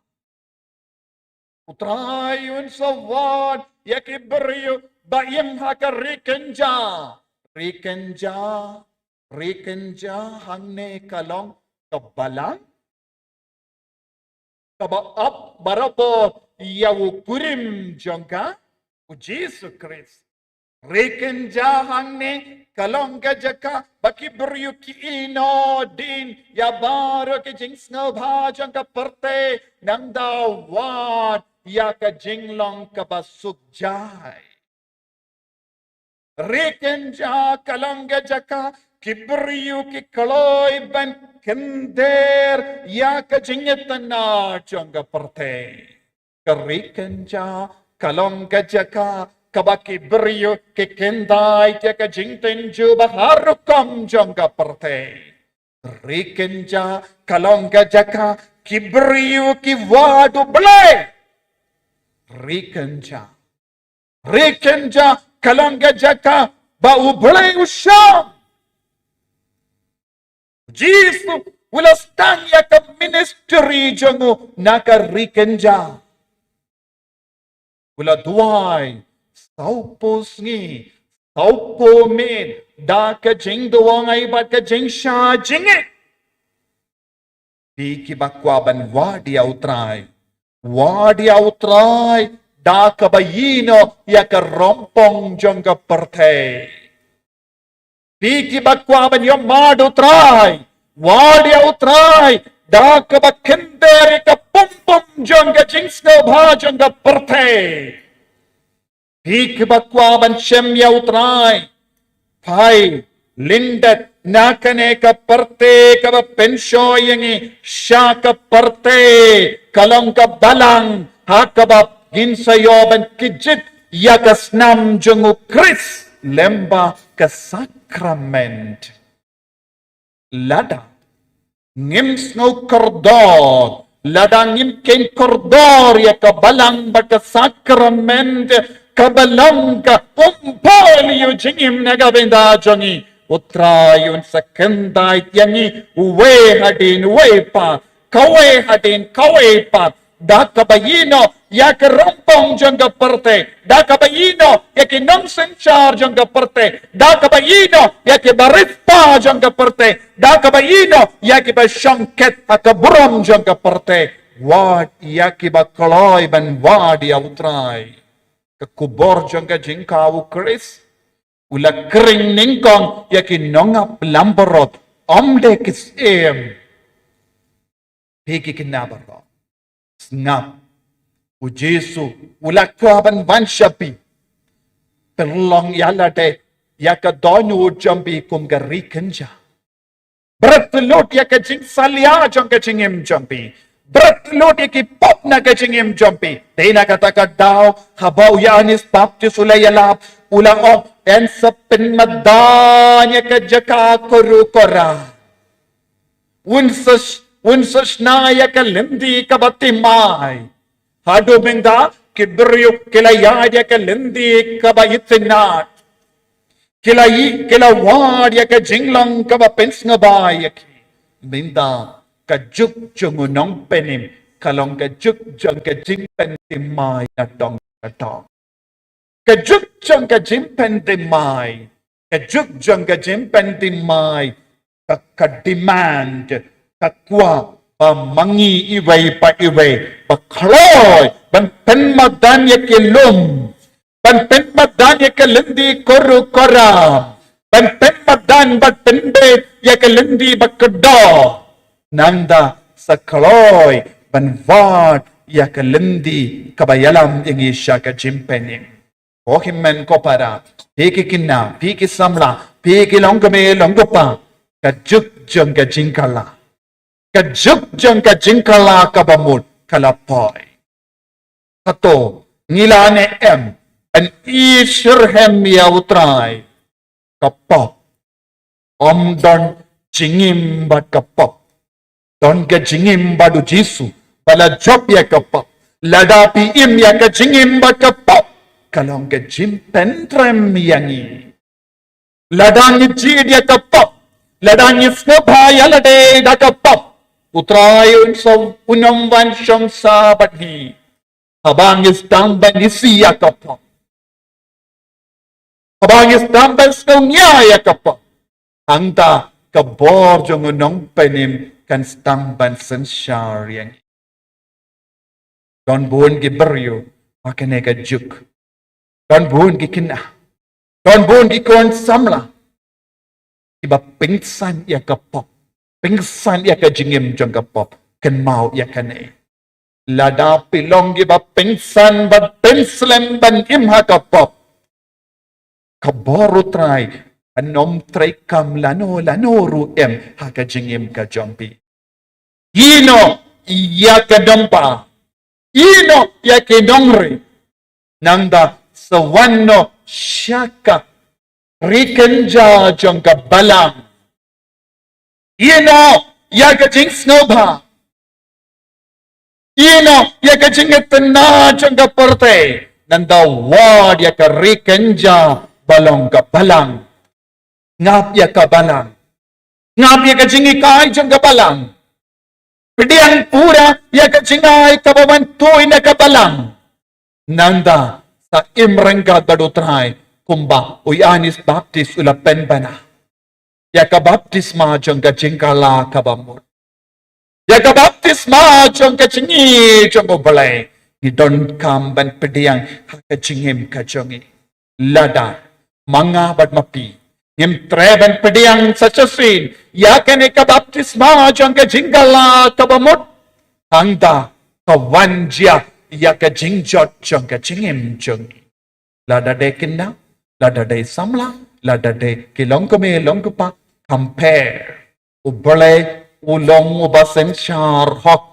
U Trai un sa wad ïa ki briew ba im ha ka ri kynja. Ri kynja, ri kynja hangne ka long ka balang kaba ap barabor ïa u kurim jong ka, u Jisu Khrist. Ri kynja hangne ka long ka jaka ba ki briew ki ïehnoh dien ïa baroh ki jingsngewbha jong ka pyrthei, nangta wad ïa ka jinglong kaba suk jai. Ri kynja ka long ka jaka ki briew ki kloi ban kynder ïa ka jingïatana jong ka pyrthei. Ka ri kynja ka long ka jaka kaba ki briew ki kyndait ïa ka jingtynjuh ba har rukom jong ka pyrthei. Ri kynja ka long ka jaka ki briew ki wad U Blei. Ri kynja, ri kynja ka long ka jaka ba U Blei u shong. Jisu u la sdang ïa ka ministry jong u na ka ri kynja. U la duwai sawphew sngi sawphew miet da ka jingduwai bad ka jingshah jingit. Phi kiba kwah ban wad ïa U Trai, wad ïa U Trai da kaba ïehnoh ïa ka rympong jong ka pyrthei. Phi kiba kwah ban ïohmad U Trai, wad ïa U Trai da kaba kynder ïa ka pum pum jong ka jingsngewbha jong ka pyrthei. Phi kiba kwah ban shem ïa U Trai, phai lyndet na kane ka pyrthei kaba pynshoi ïa ngi sha ka pyrthei ka long ka balang ha kaba ngin sa ïoh ban kjit ïa ka snam jong U Khrist lyngba ka sakrament. Lada ngim sngew kordor, lada ngim kheiñ kordor ïa ka balang bad ka sakrament, ka balang ka umphol ïa u jingim na ka bynta jong ngi. U Trai un sa kyndait ïa ngi uwei hadien uwei pat, kawei hadien kawei pat, da kaba ïehnoh ïa ka rympong jong ka pyrthei, da kaba ïehnoh ïa ki nongsynshar jong ka pyrthei, da kaba ïehnoh ïa ki bariewspah jong ka pyrthei, da kaba ïehnoh ïa kiba shongkhet ha ka burom jong ka pyrthei. Wad ïa kiba kloi ban wad ïa U Trai. Ka khubor jong ka jingkha U Khrist u la khring nyngkong ïa ki nongap lambarot, ym dei ki syiem. Phi ki khynnah baroh, sngap, U Jisu u la kwah ban wan sha phi. Pynlong ïa lade ïa ka dohnud jong phi kum ka ri kynja. Bret lut ïa ka jingsalia jong ka jingim jong phi. Bret lut ïa ki pop na ka jingim jong phi. Te na kata ka daw haba u Ïoannis Baptist u la ïalap, u la ong, yn sa pynmadan ïa ka jaka kyrkhu kyrkhu. Un sa sh-, un sa shna ïa ka lynti kaba thymmai. Haduh mynta ki briew ki la ïaid ïa ka lynti kaba itynnad. Ki la ï-, ki la wad ïa ka jinglong kaba pynsngewbha ïa ki. Mynta ka juk jong u nongpynim ka long ka juk jong ka jingpynthymmai na dong ka dong. Ka juk jong ka jingpynthymmai, ka juk jong ka jingpynthymmai, ka, ka demand, ka kwah ba ma ngi iwei pa iwei ba khloi ban pynmadan ïa ki lum, ban pynmadan ïa ka lynti kyrkhu kyrkhu, ban pynmadan ban pynbeit ïa ka lynti ba kdew. Nangta sa khloi ban wad ïa ka lynti kaba ïalam ïa ngi sha ka jingpynim. Ko hynmen ko para, phi ki khynnah, phi ki samla, phi ki longkmie longkpa, ka juk jong ka jingkylla, ka juk jong ka jingkylla kaba mut ka la poi. Hato ngi la ne em ban ïeit shitrhem ïa U Trai? Ka pop. Ym don jingim bad ka pop. Don ka jingim bad U Jisu ba la jop ïa ka pop. Lada phi im ïa ka jingim bad ka pop, ka long ka jingpyntrem ïa ngi. Lada ngi jied ïa ka pop, lada ngi sngewbha ïa lade da ka pop, U Trai un sa, un ym wan shong sah bad ngi. Haba ngi sdang ban isih ïa ka pop, haba ngi sdang ban sngew ïa ka pop, hangta ka bor jong u Nongpynim kan sdang ban synshar ïa ngi. Don bun ki briew ha kane ka juk. Don bun ki khynnah, don bun ki khun samla kiba pynsan ïa ka pop, pynsan ïa ka jingim jong ka pop. Kynmaw ïa kane, lada phi long kiba pynsan ban pynslem ban im ha ka pop, ka bor U Trai kan ym treikam lano lano ruh em ha ka jingim ka jong phi. Ïehnoh ïa ka dong ba, ïehnoh ïa ki nongrim, nangta sa wan noh sha ka ri kynja jong ka balang. Ïehnoh ïa ka jingsngewbha, ïehnoh ïa ka jingïatynna jong ka pyrthei, nangta wad ïa ka ri kynja ba long ka balang. Ngap ïa ka balang, ngap ïa ka jinghikai jong ka balang. Pdiang pura ïa ka jingai kaba myntoi na ka balang. Nangta sa im ryngkat bad U Trai kumba u Ïoannis Baptist u la pynbna ïa ka baptisma jong ka jingkylla kaba mut, ïa ka baptisma jong ka jingïeit jong U Blei. Ngi donkam ban pdiang ha ka jingim ka jong ngi. Lada ma nga bad ma phi ngim treh ban pdiang sa shisien ïa kane ka baptisma jong ka jingkylla kaba mut, hangta ka wan jia ïa ka jingjot jong ka jingim jong ngi. Lada dei khynnah, lada dei samla, lada dei ki long kmie long kpa, kam pher. U Blei u long uba synshar hok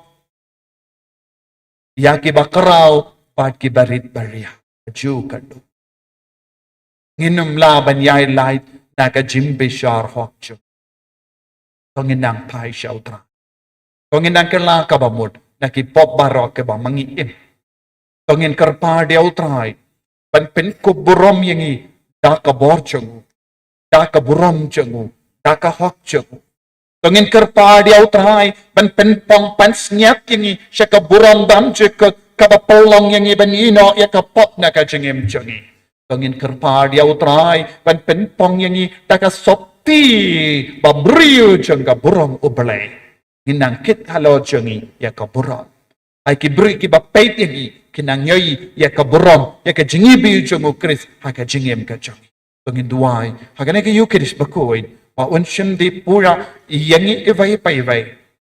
ïa kiba khraw bad kiba rit ba ria. Ju ka duk, ngin ym lah ban ïai lait na ka jingbishar hok jong. To ngin nang phai sha U Trai. To ngin nang kylla kaba mut na ki pop baroh kiba ma ngi im. To ngin kyrpad ïa U Trai ban pynkup burom ïa ngi da ka bor jong u, da ka burom jong u, da ka hok jong u. To ngin kyrpad ïa U Trai ban pynpong pansngiat ïa ngi sha ka burom bymjukut kaba pynlong ïa ngi ban ïehnoh ïa ka pop na ka jingim jong ngi. To ngin kyrpad ïa U Trai ban pynpong ïa ngi da ka sopti ba briew jong ka burom U Blei. Ngin nang kit halor jong ngi ïa ka burom. Ai ki briew kiba peit ïa ngi kin nang ïohi ïa ka burom, ïa ka jingïohi jong U Khrist ha ka jingim ka jong ngi. To ngin duwai ha kane ka Ïukharist bakhuid ba un shim dih pura ïa ngi iwei pa iwei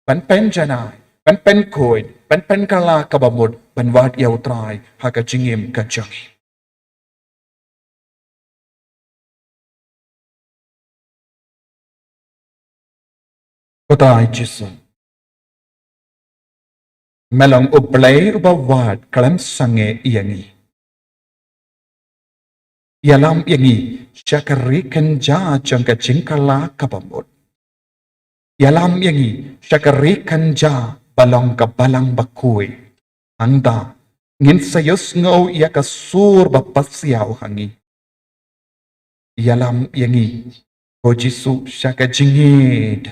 ban pynjanai, ban pynkhuid, ban pynkylla kaba mut ban wad ïa U Trai ha ka jingim ka jong ngi. Ko Trai Jisu, me long U Blei uba wad khlem sangeh ïa ngi. Ïalam ïa ngi sha ka ri kynja jong ka jingkylla kaba mut. Ïalam ïa ngi sha ka ri kynja ba long ka balang bakhuid. Hangta ngin sa ïohsngew ïa ka sur ba pasiaw ha ngi. Ïalam ïa ngi, ko Jisu, sha ka jingïeit,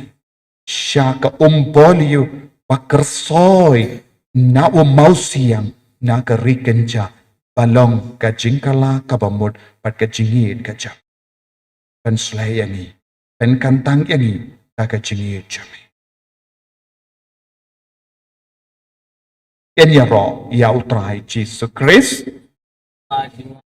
sha ka umpohliew ba kyrsoi na u mawsiang na ka ri kynja ba long ka jingkylla kaba mut bad ka jingïeit ka jong. Pynshlei ïa ngi, pynkyntang ïa ngi da ka jingïeit jong me. Ïaroh ïa U Trai Jisu Khrist. Ai ïa.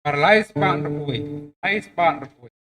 Ar lai spah hynriew phew wei. Lai spah hynriew phew wei.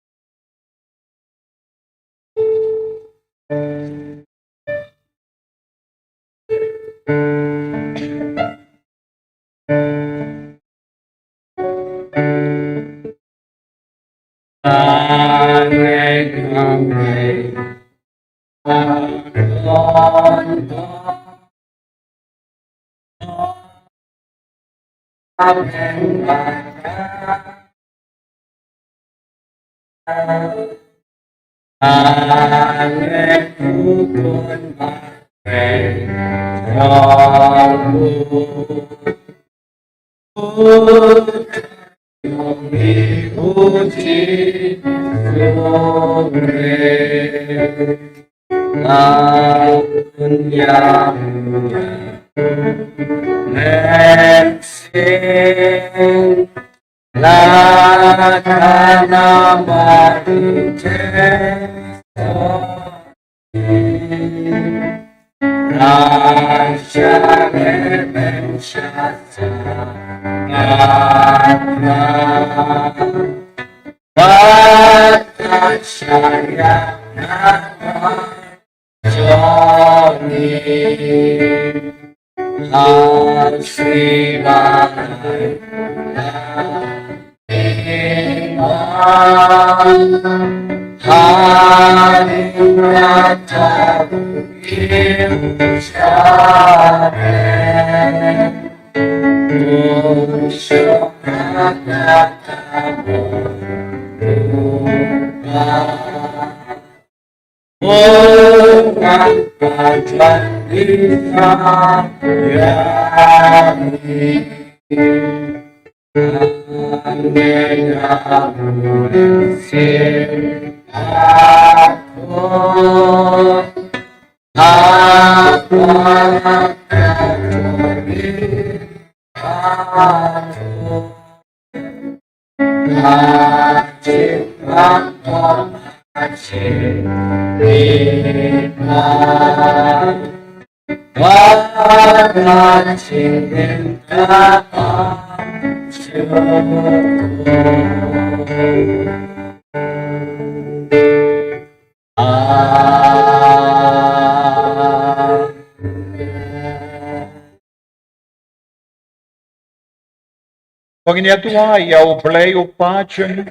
Ba ngin ïa duwai ïa U Blei U Kpa jong ngi,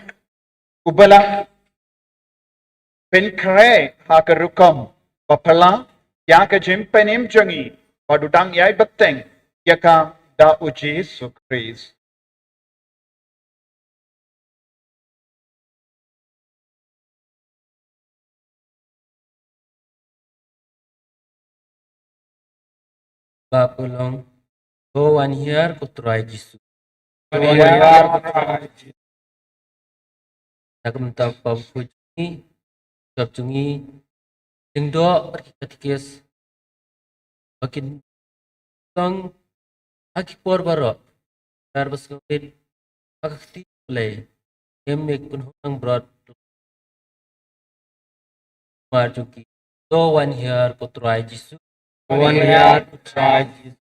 uba la pynkhreh ha ka rukom ba phylla ïa ka jingpynim jong ngi, bad u dang ïai bteng ïa ka da U Jisu Khrist. Ba pulong, to wan hiar ko Trai Jisu. Wan hiar ko Trai Jisu. Na ka bynta u Kpa Bakhuid jong ngi, u Bishop jong ngi, Lyngdoh bad ki katikis, ba kin long ha ki por baroh, tar ba sngewrit ha ka kti U Blei, em ïa ki pynhun langbrot mar jong ki. To wan hiar ko Trai Jisu. To wan hiar ko Trai Jisu.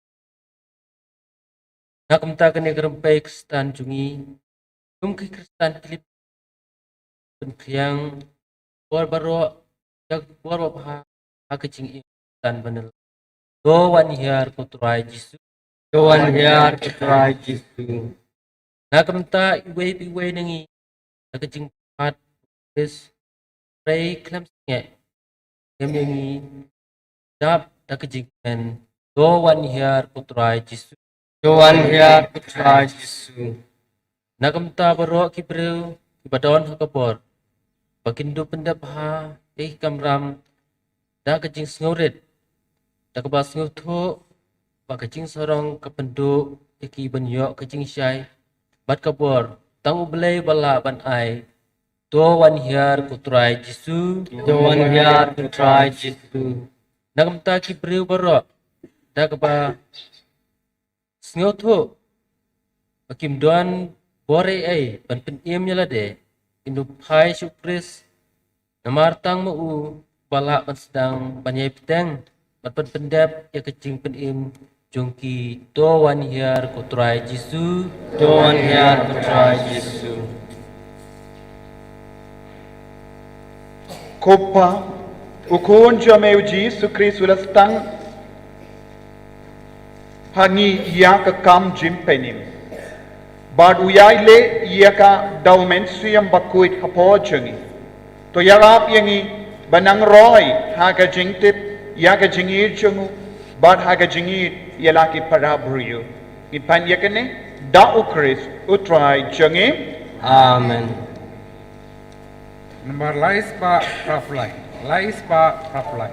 Na ka bynta kane ka rympei Khristan jong ngi, kum ki Khristan ki lip pynphriang por baroh, ïa ka por babha ha ka jingim Khristan ban ïa. To wan hiar ko Trai Jisu. To wan hiar ko Trai Jisu. Na ka bynta iwei pa iwei na ngi, da ka jingpyrkhat, Khrist, trei khlem sngewsih, ngim ïa ngi dap da ka jingkmen. To wan hiar ko Trai Jisu. To wan hiar ko Trai Jisu. Na ka bynta baroh ki briew kiba don ha ka bor, ba kin dup pyndep bha ïa ki kamram da ka jingsngewrit, da kaba sngewthuh ba ka jingsarong ka pynduh ïa ki ban ïoh ka jingshai bad ka bor. Tang U Blei ba lah ban ai. To wan hiar ko Trai Jisu. To wan hiar ko Trai Jisu. Na ka bynta ki briew baroh, da kaba sngewthuh ba kim don bor ei ei ban pynim ïa lade, kin dup phai sha U Khrist, namar tang ma u ba lah ban sdang ban ïai bteng bad ban pyndep ïa ka jingpynim jong ki. To wan hiar ko Trai Jisu. To wan hiar ko Trai Jisu. Ko Pa, u Khun jong me u Jisu Khrist u la sdang ha ngi ïa ka kam jingpynim. Bad u ïai leh ïa ka da u Mynsiem Bakhuid hapoh jong ngi. To ïarap ïa ngi ban nang roi ha ka jingtip ïa ka jingïeit jong u bad ha ka jingïeit ïa la ki para briew. Ngi pan ïa kane da u Khrist u Trai jong ngi. Amen. Nambar lai spah phra phra lai. Lai spah phra phra lai.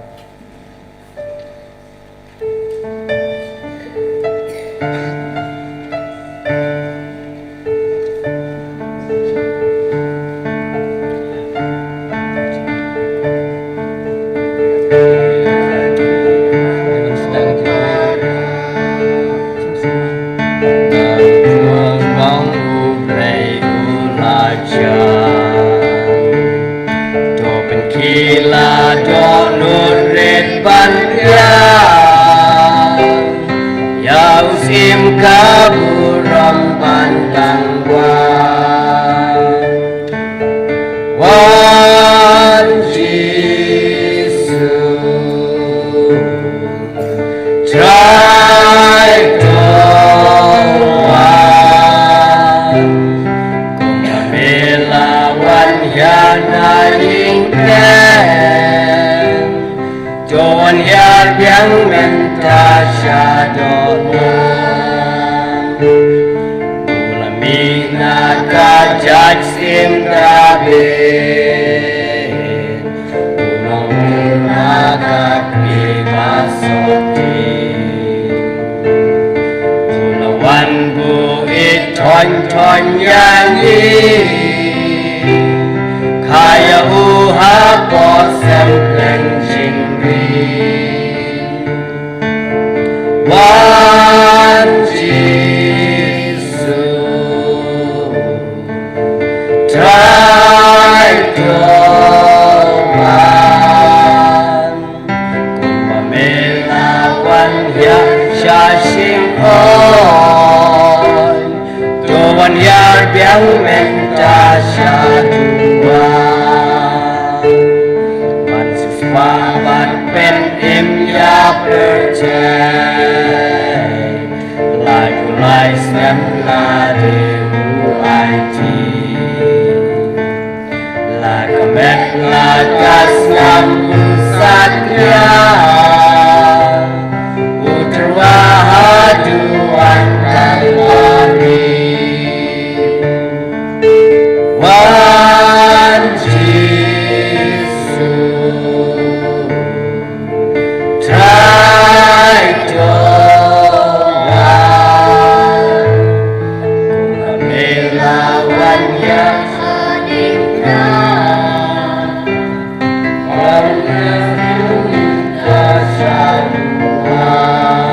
To pynkhih la dohnud rit ban ïa, ïa u syiem ka burom ban dang wan. Wan Jisu. Trai to wan, kumba me la wan ïa na ïing kren. To wan ïa biang mynta sha dohnud. U la mih na ka jaid syiem Dabid. U long na ka kti ba sopti. U la wan buh ïeit thon thon ïa ngi. Kha ïa u hapoh sem khlem jingri. Wan Jisu. Trai to wan, kumba me la wan ïa sha shynrong. To wan ïa biang mynta sha duwan. Ban shisha bad pynim ïa pyrthei. Lai u lai snem la dei u aiti. La ka met la ka snam u satia. U tyrwa haduh wan Kalbari. Wan Jisu. Trai to wan, kumba me la wan ïa ka ding ka. Wan ïa ka sha duwan.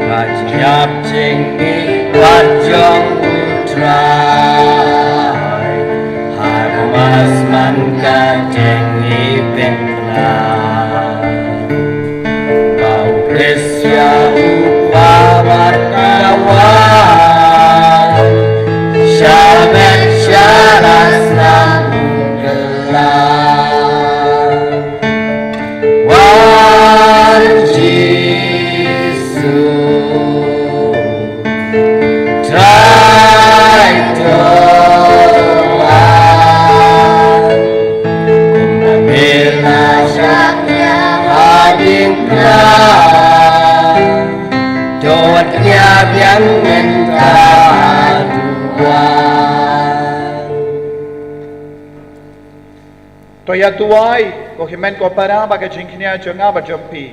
Ka jingïap jingmih pat jong u Trai. Ha ka mass man ka jingïap pynkylla. Ba u Khrist ïa u kwah bad ka wan. Sha beit sha la snam u kylla. Wan Jisu. Trai to wan, kumba me la shah ïa hadien khlem. To wat ïa biang mynta haduh wan. To ïa duwai, ko hynmen ko para, ba ka jingkñia jong nga bad jong phi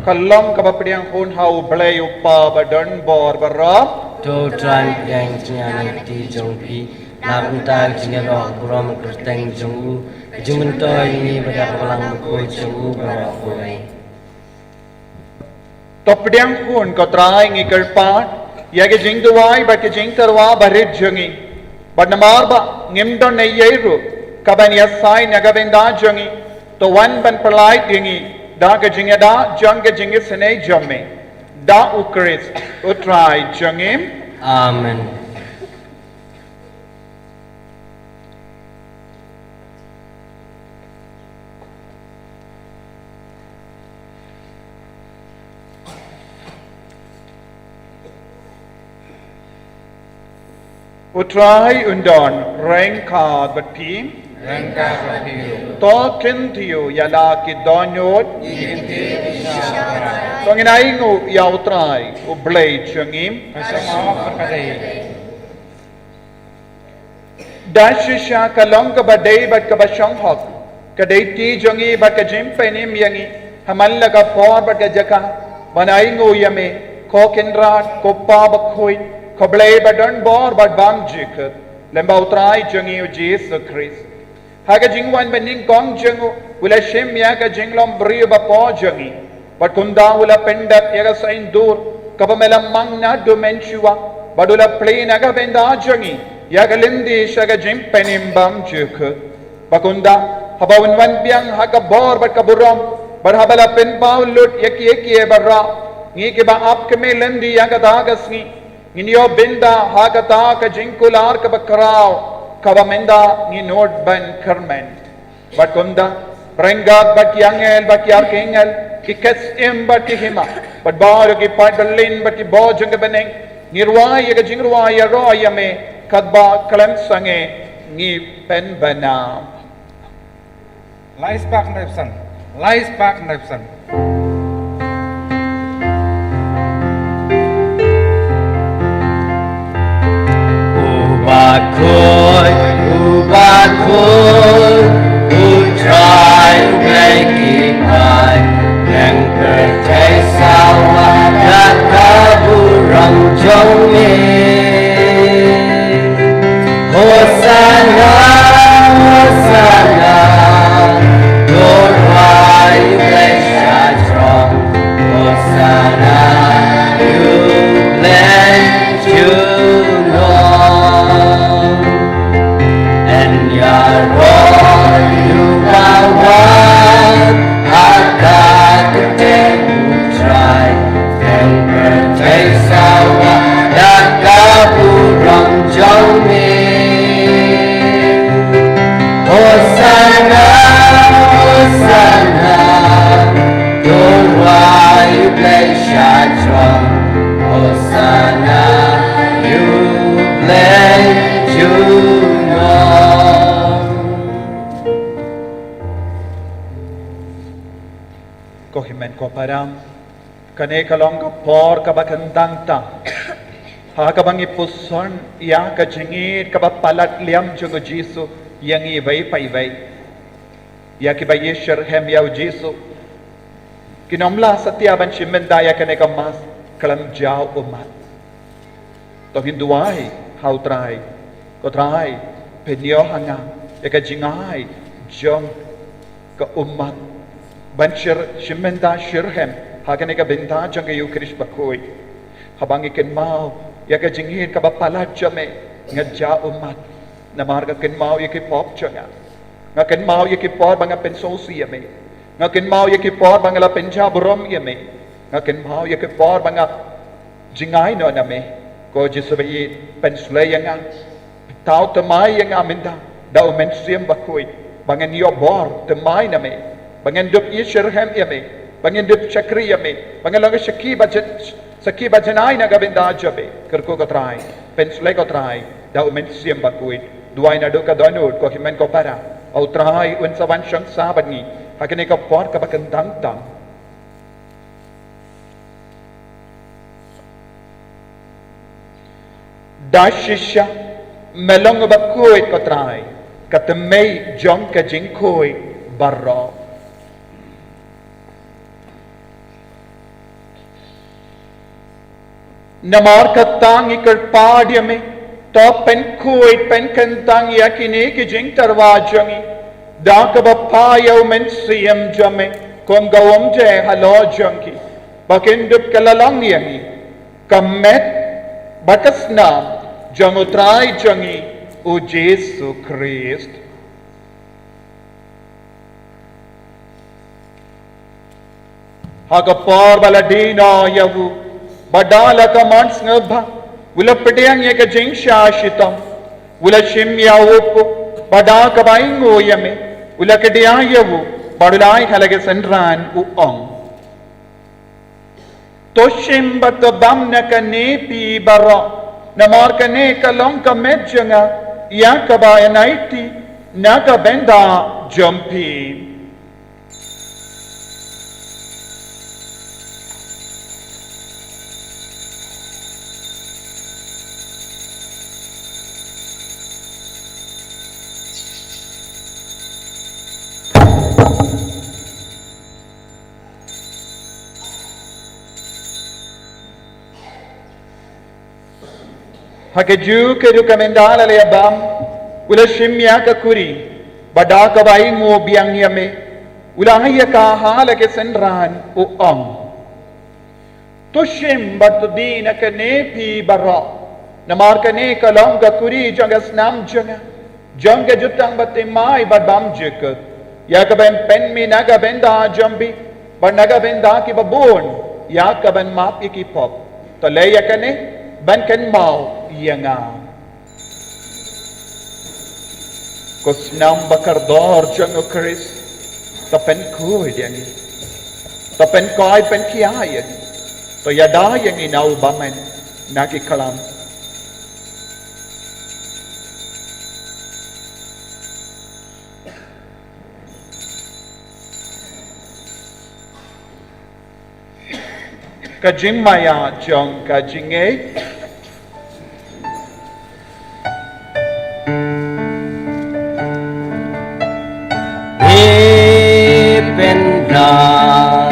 ka long kaba pdiang hun ha U Blei U Kpa badonbor baroh. To Trai pdiang jingkñia na ka kti jong phi, na ka bynta ka jingïaroh burom kyrteng jong u, ka jingmyntoi ngi bad ïa ka balang bakhuid jong u baroh kawei. To pdiang hun ko Trai, ngi kyrpad ïa ka jingduwai bad ka jingtyrwa barit jong ngi. Bad namar ba ngim don ei ei ruh kaban ïasaid na ka bynta jong ngi, to wan ban pyllait ïa ngi da ka jingïada jong ka jingisynei jong me, da U Khrist U Trai jong ngi. Amen. U Trai un don ryngkat bad phi. Ryngkat bad phi ruh. To kyntiew ïa la ki dohnud. Ngi kyntiew ïa la. To ngin ainguh ïa U Trai U Blei jong ngi. Ka shong hok bad ka dei. Da shisha ka long kaba dei bad kaba shong hok, ka dei ti jong ngi bad ka jingpynim ïa ngi, ha man la ka por bad ka jaka, ban ainguh ïa me, ko Kynrad, ko Pa bakhuid, ko Blei ba don bor bad bymjukut, lem bad U Trai jong ngi U Jisu Khrist. Ha ka jingwan banyngkong jong u, u la shim ïa ka jinglong briew bapoh jong ngi. Bad kumta u la pyndep ïa ka saiñdur kaba me la mang naduh mynshuwa, bad u la plie na ka bynta jong ngi ïa ka lynti sha ka jingpynim bymjukut. Bad kumta, haba un wan biang ha ka bor bad ka burom, bad haba la pynpaw lut ïa kiei kiei baroh, ngi kiba ap kmie lynti ïa kata ka sngi, ngin ïoh bynta ha kata ka jingkular kaba khraw, kaba mynta ngin nud ban kyrmen. Bad kumta, ryngkat bad ki angel bad ki arkangel, ki ksiem bad ki hima, bad baroh ki paidbah lin bad ki bor jong ka bneng, ngi rwai ïa ka jingrwai ïaroh ïa me, katba khlem sangeh ngi pynbna. Lai spah khyndai phew san. Lai spah khyndai phew san. U bakhuid, u bakhuid, U Trai Blei ki paid, ïa ka pyrthei sawa da ka burom jong me. Hosanna, Hosanna, to rwai U Blei sha jrong. Hosanna, U Blei junom. Yn ïaroh ïa u ba wan ha ka kyrteng U Trai, ïa ka pyrthei sawa da ka burom jong me. Hosanna, Hosanna, to rwai U Blei sha jrong. Hosanna, ïa U Blei junom. Ko hynmen ko para, kane ka long ka por kaba kyntang tam, ha kaba ngi puson ïa ka jingïeit kaba palat liam jong U Jisu ïa ngi iwei pa iwei, ïa kiba ïashitrhem ïa U Jisu. Kin ym lah satia ban shim bynta ïa kane ka Mass khlem jaw ummat. To ngin duwai ha U Trai, ko Trai, pynïoh ha nga ïa ka jingai jong ka ummat ban shir, shim bynta shitrhem ha kane ka bynta jong ka Ïukharist bakhuid. Haba ngi kynmaw ïa ka jingïeit kaba palat jong me, nga jaw ummat namar nga kynmaw ïa ki pop jong nga. Nga kynmaw ïa ki por ba nga pynsngewsih ïa me. Nga kynmaw ïa ki por ba nga la pynjah burom ïa me. Nga kynmaw ïa ki por ba nga jngai noh na me. Ko Jisu ba ïeit, pynshlei ïa nga. Thaw thymmai ïa nga mynta da U Mynsiem Bakhuid, ba ngan ïoh bor thymmai na me, ba ngan dup ïashitrhem ïa me, ba ngan dup shakri ïa me, ba ngan long ka sakhi ba jan-, sakhi ba janai na ka bynta jong me. Kyrkhu ko Trai, pynshlei ko Trai da U Mynsiem Bakhuid. Duwai naduh ka dohnud, ko hynmen ko para. Ïa U Trai un sa wan shong sah bad ngi ha kane ka por kaba kyntang tam. Da shisha me long uba khuid ko Trai, ka thymmei jong ka jingkhuid baroh. Namar kata ngi kyrpad ïa me, to pynkhuid pynkyntang ïa kine ki jingtyrwa jong ngi da kaba phah ïa U Mynsiem jong me kum ka umjai halor jong ki, ba kin dup ka la long ïa ngi ka met bad ka snam jong U Trai jong ngi U Jisu Khrist. Ha ka por ba la die noh ïa u, bad da la ka mon sngewbha u la pdiang ïa ka jingshah shitom, u la shim ïa u paw, bad da kaba ainguh ïa me u la kdiah ïa u, bad u la ai ha la ki synran, u ong: To shim bad to bam na kane phi baroh, Namar kane ka long ka met jong nga, ïa kaba yn aiti na ka bynta jong phi. Ha kajuh ka rukom, ynda la leit bam, u la shim ïa ka kuri, bad da kaba ainguh biang ïa me, u la ai ïa ka ha la ki synran, u ong: To shim bad to die na kane phi baroh, namar kane ka long ka kuri jong ka snam jong nga, jong ka jutang bathymmai bad bymjukut, ïa kaban pynmih na ka bynta jong phi bad na ka bynta kiba bun, ïa kaban map ïa ki pop. To leh ïa kane ban kynmaw ïa nga. Ko snam bakordor jong u Khrist, to pynkhuid ïa ngi, to pynkoit pynkhia ïa ngi, to ïada ïa ngi na u bymman na ki khlam. Ka jingmaïa jong ka jingngeit. Ngi pyndonkam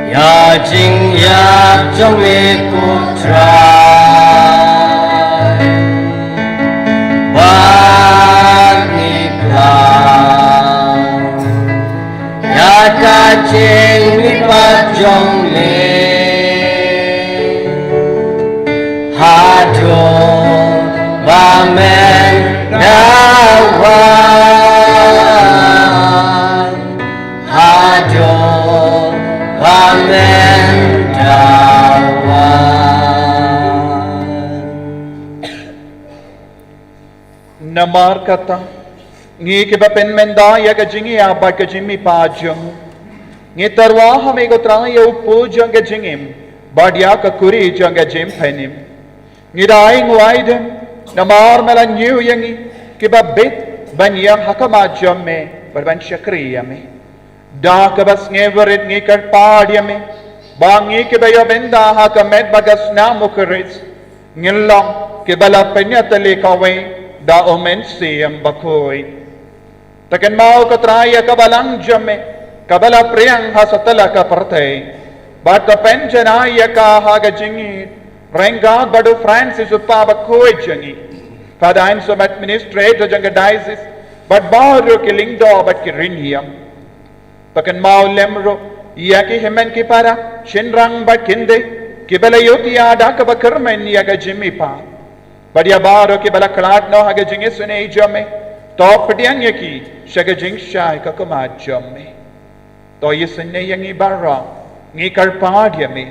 ïa ka jingïap jong me ko Trai, bad ngi klam ïa ka jingmihpat jong me. Haduh ba men da wan, haduh ba men da wan. Namar kata, ngi kiba pynmynta ïa ka jingïap bad ka jingmihpat jong u, ngi tyrwa ha me ko Trai ïa u pud jong ka jingim bad ïa ka kuri jong ka jingpynim. Ngi da ainguh aidem namar me la ñiew ïa ngi kiba bit ban ïeng ha khmat jong me bad ban shakri ïa me. Da kaba sngewrit ngi kyrpad ïa me ba ngi kiba ïoh bynta ha ka met bad ka snam u Khrist ngin long kiba la pynïatylli kawei da u Mynsiem Bakhuid. To kynmaw ko Trai ïa ka balang jong me kaba la pdiang ha satlak ka pyrthei, bad to pynjanai ïa ka ha ka jingïeit ryngkat bad u Francis u Kpa Bakhuid jong ngi, Father Anselm, administrator jong ka diocese, bad baroh ki lyngdoh bad ki rynïeng. To kynmaw lem ruh ïa ki hynmen ki para, shynrang bad khyndai, kiba la ïohi da kaba kyrmen ïa ka jingmihpat. Bad ïa baroh kiba la khlad noh ha ka jingisynei jong me, to pdiang ïa ki sha ka jingshai ka khmat jong me. To isynei ïa ngi baroh, ngi kyrpad ïa me,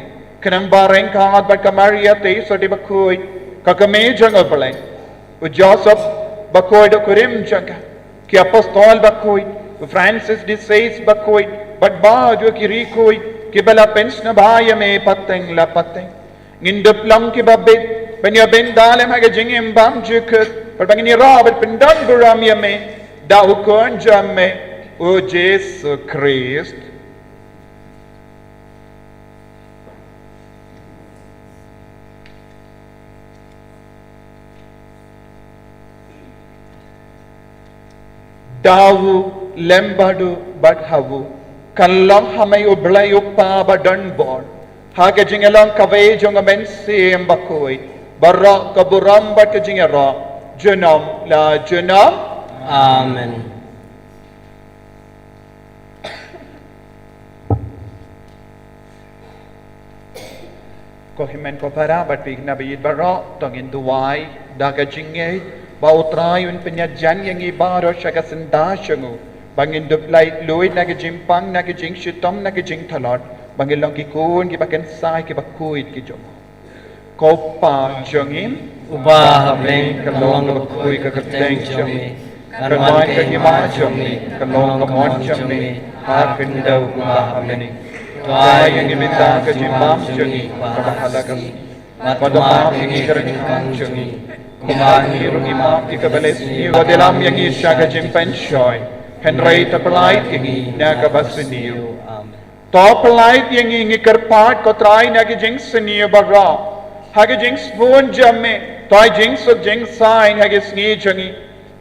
khnang ba ryngkat bad ka Maria Theisotti Bakhuid, ka kmie jong u Blei, u Joseph Bakhuid u kurim jong ka, ki apostol bakhuid, u Francis de Sales Bakhuid, bad baroh ki riewkhuid kiba la pynsngewbha ïa me pateng la pateng, ngin dup long kiba bit ban ïoh bynta lem ha ka jingim bymjukut, bad ba ngin ïaroh bad pyndon burom ïa me da u Khun jong me, u Jisu Khrist. Da u, lem bad u, bad ha u, kan long ha me u Blei u Kpa badonbor, ha ka jingïalong kawei jong u Mynsiem Bakhuid, baroh ka burom bad ka jingïaroh junom la junom. Amen. Ko hynmen ko para bad phi khynnah baïeit baroh, to ngin duwai da ka jingngeit ba u Trai un pynïajan ïa ngi baroh sha ka syndah jong u, ba ngin dup laitluid na ka jingpang, na ka jingshitom, na ka jingtlot, ba ngin long ki khun kiba kynsai kiba khuid ki jong u. Ko Pa jong ngi uba ha bneng, ka long kaba khuid ka kyrteng jong me. Kan wan ka hima jong me, kan long ka mon jong me ha khyndew kumba ha bneng. To ai ïa ngi mynta ka jingbam jong ngi kaba ha la ka sngi. Bad to map ïa ngi ki ryngkang jong ngi, kumba ngi ruh ngi map ïa kiba leh sniew, wat ïalam ïa ngi sha ka jingpynshoi, hynrei to pyllait ïa ngi na kaba sniew. Amen. To pyllait ïa ngi, ngi kyrpad ko Trai, na ki jingsniew baroh, ha ki jingsbun jong me, to ai jingsuk jingsaiñ ha ki sngi jong ngi.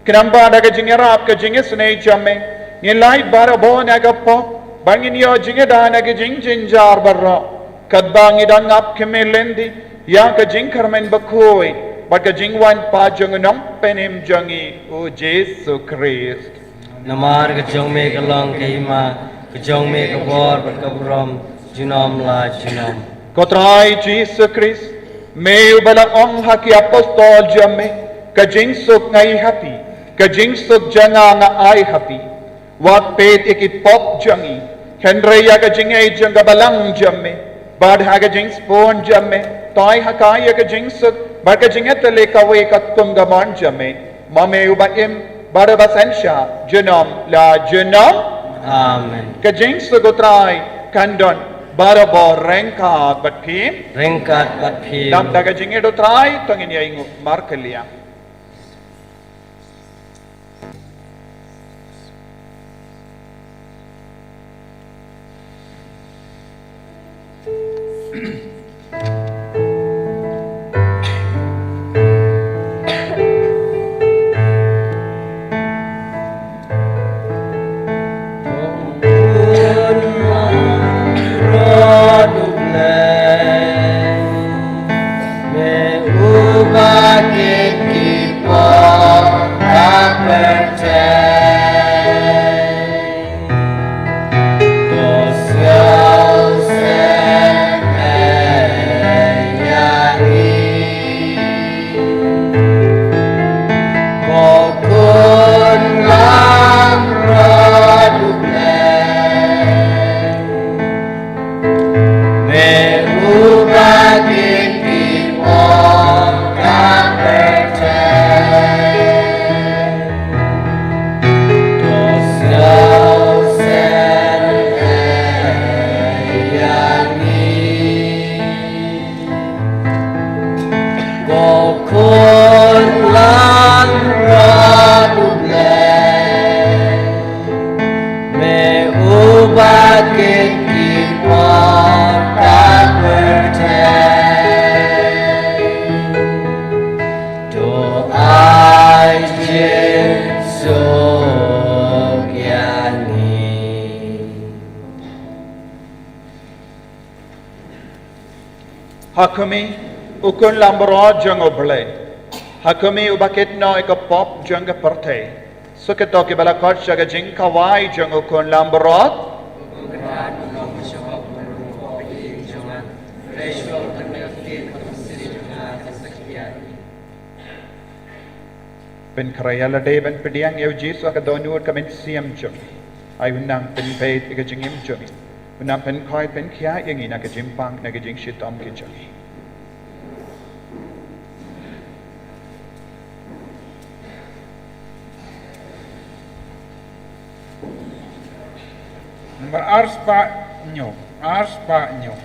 Khnang ba da ka jingïarap ka jingisynei jong me, ngin lait barabor na ka pop, bad ngin ïoh jingïada na ki jingjynjar baroh, katba ngi dang ap khmih lynti ïa ka jingkyrmen bakhuid bad ka jingwan pat jong u Nongpynim jong ngi, u Jisu Khrist. Namar ka jong me ka long ka hima, ka jong me ka bor bad ka burom, junom la junom. Ko Trai Jisu Khrist, me uba la ong ha ki apostol jong me, ka jingsuk nga ai ha phi, ka jingsuk jong nga nga ai ha phi. Wat peit ïa ki pop jong ngi, hynrei ïa ka jingngeit jong ka balang jong me, bad ha ka jingsbun jong me, to ai ha ka ïa ka jingsuk bad ka jingïatylli kawei katkum ka mon jong me, ma me uba im bad uba synshar junom la junom. Amen. Ka jingsuk u Trai kan don barabor ryngkat bad phi. Ryngkat bad phi. Dap da ka jingïeit u Trai to ngin ïa ainguh markylliang. Ko khun langbrot U Blei, me uba kit ki pop ka pyrthei, to ai jingsuk ïa ngi. Ha khmih, u khun langbrot jong U Blei. Ha khmih, uba kit noh ïa ka pop jong ka pyrthei. Suk ïa to kiba la khot sha ka jingkhawai jong u khun langbrot. Pynkhreh ïa lade ban pdiang ïa U Jisu ha ka dohnud ka mynsiem jong ngi. Ai un nang pynbeit ïa ka jingim jong ngi. Un nang pynkhoi pynkhiah ïa ngi na ka jingpang na ka jingshitom ki jong ngi. Nambar arspah hynñiew, arspah hynñiew.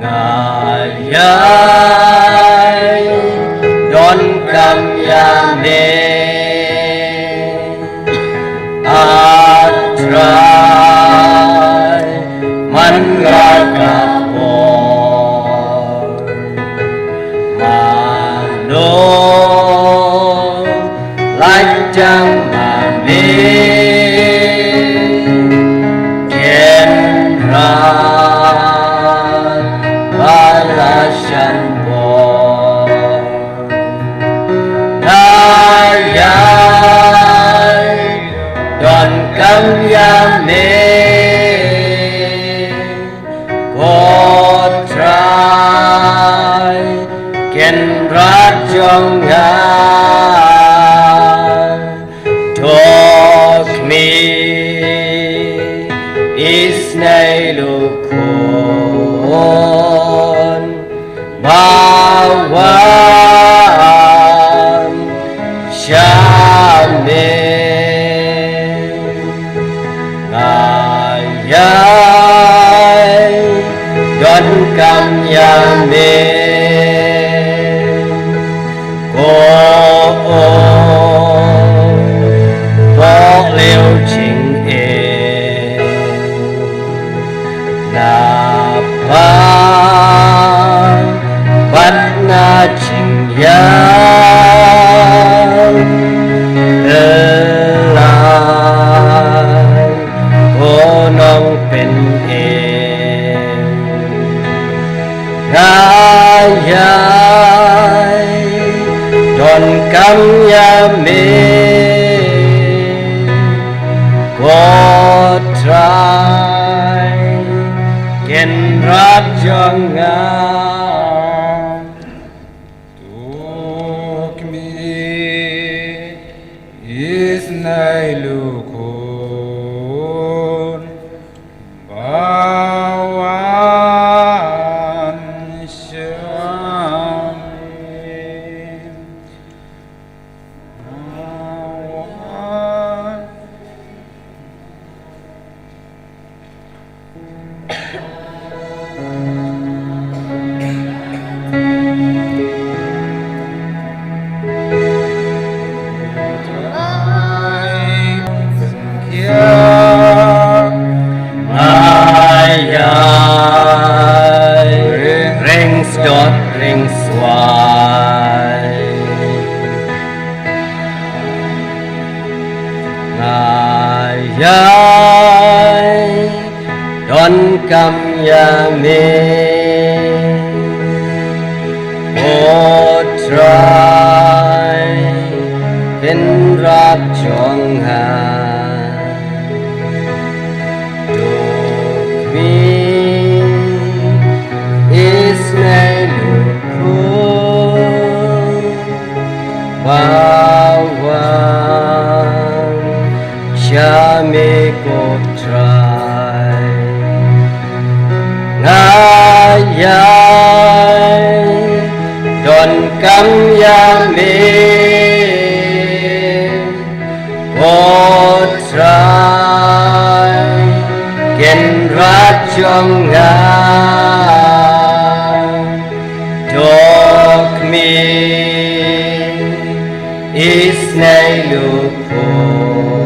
Nga ïai donkam ïa me, A Trai, man la ka por. Mano lait tang ma me, Kynrad ba la shan bor. Nga Kynrad jong nga, to khmih isynei lukhun ba wan sha me. Nga ïai donkam ïa me. Ko ong, pohliew jingim, na bam bad na jingïap. Te la ko Nongpynim, nga ïai donkam ïa me, ko Trai Kynrad jong nga. To khmih isynei lukhun ba wan sha me. Ba wan. Ai, ai, ring sdot, ring swai. Nga ïai donkam ïa me, ko Trai Kynrad jong nga. To khmih isynei lukhun ba wan sha me, ko Trai. Nga ïai donkam ïa me, ko Trai Kynrad jong nga. To khmih isynei lukhun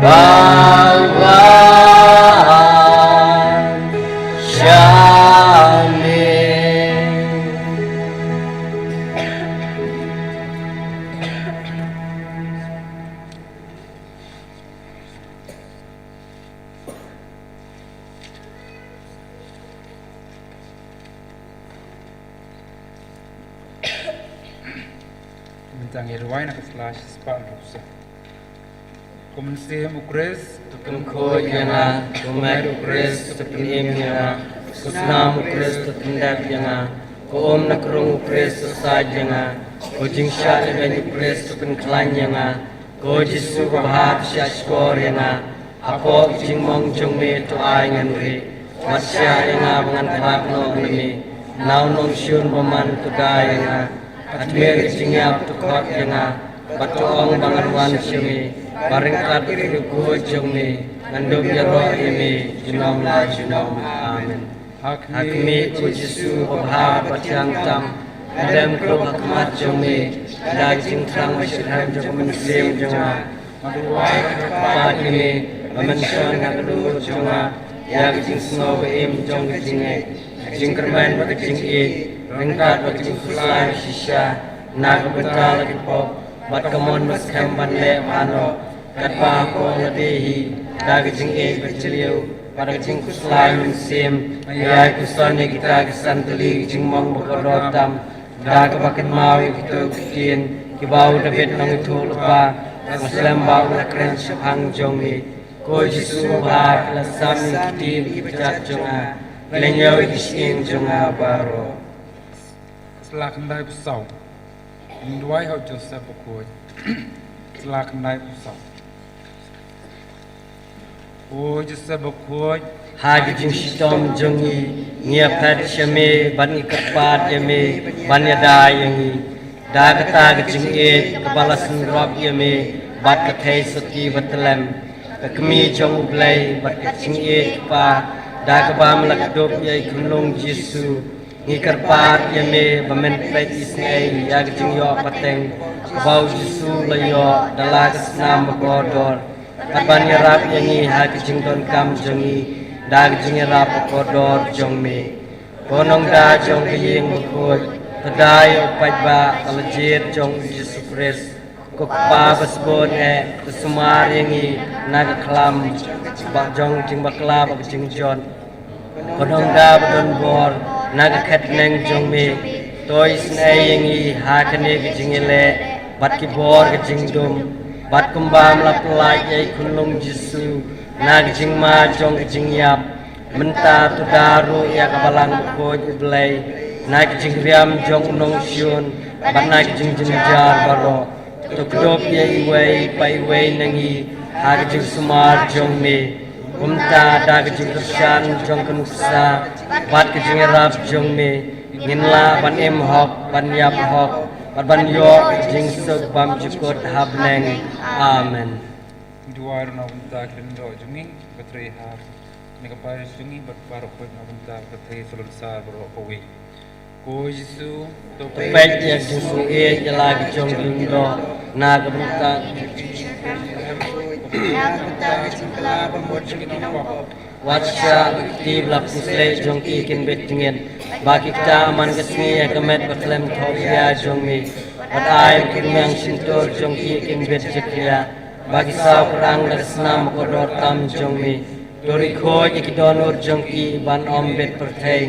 ba wan sha me. Mynta ngin rwai na ka sla shispah ruh sa. Ko Mynsiem u Khrist, to pynkhuid ïa nga. Ko Met u Khrist, to pynim ïa nga. Ko Snam u Khrist, to pyndep ïa nga. Ko um na ka rung u Khrist, to said ïa nga. Ko jingshah lehbeiñ u Khrist, to pynkhlaiñ ïa nga. Ko Jisu babha, to shahshkor ïa nga. Hapoh ka jingmong jong me to ai ngan rieh. Wat shah ïa nga ba ngan khlad noh na me. Na u nongshun bymman to da ïa nga. Katmih ka jingïap to khot ïa nga. Bad to ong ba ngan wan sha me. Ba ryngkat ka riewkhuid jong me ngan dup ïaroh ïa me junom la junom. Amen. Ha khmih, ko Jisu babha bad thiang tam, ngan dem khlup ha khmat jong me da ka jingthrang bashitrhem jong ka mynsiem jong nga. Nga duwai ha ka kyrpad ïa me ba men shon ha ka dohnud jong nga ïa ka jingsngew ba im jong ka jingngeit, ka jingkyrmen bad ka jingïeit, ryngkat bad ka jingkhuslai shisha na ka bynta la ki pop bad ka mon ba skhem ban leh bha noh. Katba hapoh lade hi da ka jingïeit ba jylliew bad ka jingkhuslai mynsiem, nga ïai puson ïa kita ki san tylli ki jingmong ba kordor tam, da kaba kynmaw ïa kito ki ktien kiba u Dabid nongïathuhlypa, nga slem ba u la kren shaphang jong me. Ko Jisu ba la sam ïa ki kti bad ki kjat jong nga, khlem ïa ki shyieng jong nga baroh. Sla khyndai phew saw. Duwai ha u Joseph Bakhuid. Sla khyndai phew saw. O Joseph Bakhuid, ha ka jingshitom jong ngi, ngi ïaphet sha me, bad ngi kyrpad ïa me ban ïada ïa ngi. Da kata ka jingïeit kaba la synrop ïa me bad ka theisotti ba tlem, ka kmie jong U Blei bad ka jingïeit kpa, da kaba me la kdup ïa i khunlung Jisu, ngi kyrpad ïa me ba men peit isynei ïa ka jingïoh pateng kaba u Jisu u la ïoh da la ka snam bakordor, bad ban ïarap ïa ngi ha ka jingdonkam jong ngi da ka jingïarap bakordor jong me. Ko Nongda jong ka ïing bakhuid, to da ïa u paidbah ka la jied jong u Jisu Khrist. Ko Kpa ba sbun eh, to sumar ïa ngi na ka khlam ba jong ka jingbakla bad ka jingjot. Ko Nongda ba don bor na ka khet bneng jong me, to isynei ïa ngi ha kane ka jingïaleh bad ki bor ka jingdum, bad kumba me la pyllait ïa i khunlung Jisu na ka jingma jong ka jingïap, mynta to da ruh ïa ka Balang Bakhuid U Blei na ka jingriam jong u nongshun bad na ka jingjynjar baroh. To kdup ïa iwei pa iwei na ngi ha ka jingsumar jong me. Kumta da ka jingkyrshan jong ka nuksa bad ka jingïarap jong me, ngin lah ban im hok, ban ïap hok, bad ban ïoh ka jingsuk bymjukut ha bneng. Amen. Duwai na bynta ki lyngdoh jong ngi ba trei ha kane ka parish jong ngi bad baroh khoit na bynta ka thei salonsar baroh kawei. Ko Jisu, to peit ïa ka jingsngewsih ïa la ki jong ki lyngdoh na ka bynta wat sha ba ki kti ba la pynsleh jong ki kin bit jingit, ba ki kta man ka sngi ïa ka met ba khlem thoh ïa jong me, bad ai ba ki rmiang shyntur jong ki kin bit jakhlia, ba ki saw krang da ka snam bakordor tam jong me. To ri khuid ïa ki dohnud jong ki ban ym bit pyrthei,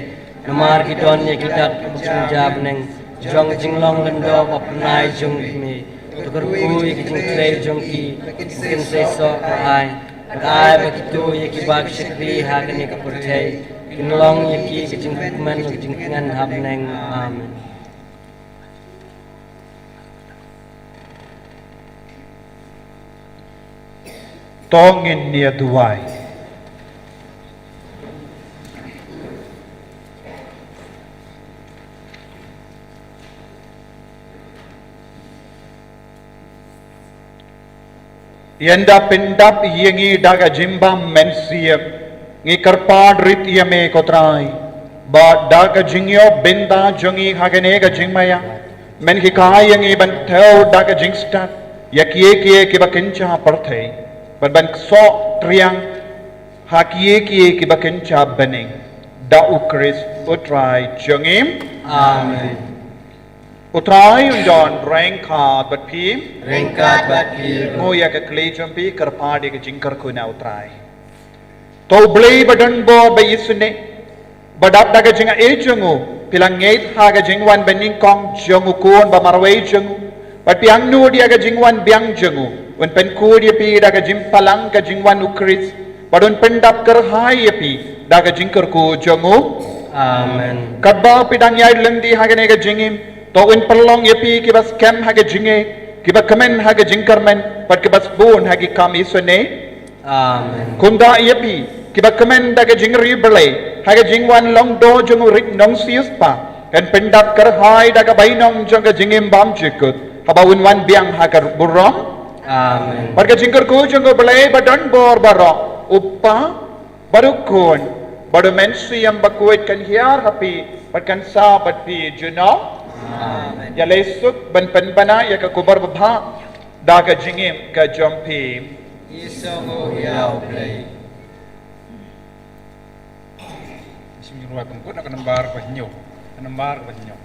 namar ki don ïa ki dak ba jynjar bneng jong ka jinglong lyngdoh ba pynai jong me. To kyrkhu ïa ki jingtrei jong ki ba kin seisoh kyrhai, bad ai ba kito ïa kiba ki shakri ha kane ka pyrthei kin long ïa ki ka jingkmen ka jingkmen ha bneng. Amen. To ngin ïa duwai. Ynda pyndap ïa ngi da ka jingbym mynsiem, ngi kyrpad rit ïa me ko Trai, ba da ka jingïoh bynta jong ngi ha kane ka jingmaïa, men hikai ïa ngi ban thew da ka jingstad ïa kiei kiei kiba kynja pyrthei, bad ban ksoh triang ha kiei kiei kiba kynja bneng, da U Khrist U Trai jong ngi. Amen. U Trai un don ryngkat bad phi. Ryngkat bad phi. Nguh ïa ka kli jong phi, kyrpad ïa ka jingkyrkhu na U Trai. To U Blei ba don bor ba isynei, ba dap da ka jingaiei jong u phi la ngeit ha ka jingwan banyngkong jong u Khun ba marwei jong u, bad phi angnud ïa ka jingwan biang jong u, un pynkhuid ïa phi da ka jingphalang ka jingwan U Khrist, bad un pyndap kyrhai ïa phi da ka jingkyrkhu jong u. Amen. Katba phi dang ïaid lynti ha kane ka jingim, to un pynlong ïa phi kiba skhem ha ka jingngeit, kiba kmen ha ka jingkyrmen, bad kiba sbun ha ki kam isynei. Amen. Kumta ïa phi kiba kmen da ka jingriewblei ha ka jingwan long doh jong u Rit Nongsiewspah, yn pyndap kyrhai da ka bainong jong ka jingim bymjukut, haba un wan biang ha ka burom. Amen. Bad ka jingkyrkhu jong U Blei ba don bor baroh, U Kpa, bad U Khun, bad U Mynsiem Bakhuid kan hiar ha phi bad kan sah bad phi junom. Amen. Ïaleh suk ban pynbna ïa ka khubor babha da ka jingim ka jong phi. Ngi sngewnguh ïa U Blei. Shu ngi ruh ban kut na ka nambar ba hynñiew. Ka nambar ba hynñiew.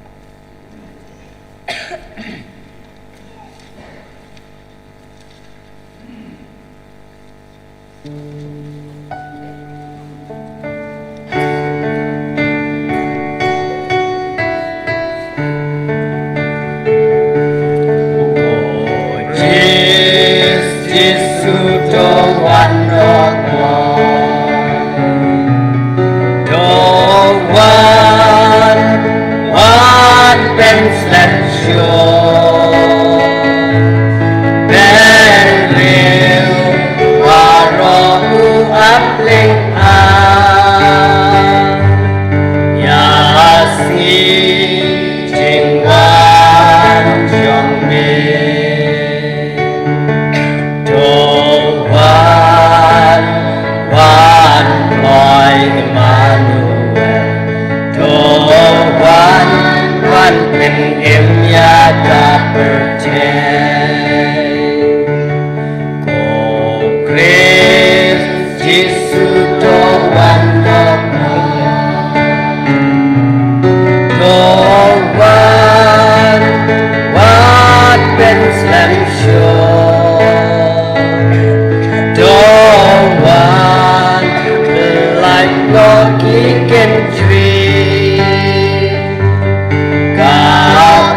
Khrist Jisu to wan noh, to wan, wan Slem shuh. Bad news, waroh u ap lyngngoh. Ïa sngi jingwan jong me. To wan, wan, oi Emmanuel. To wan, wan, pynïap ïa ka pyrthei. Ko Khrist Jisu, to wan, to wan. To wan, wat pynslem shuh. To wan, pynlait noh ki kynjri. Ka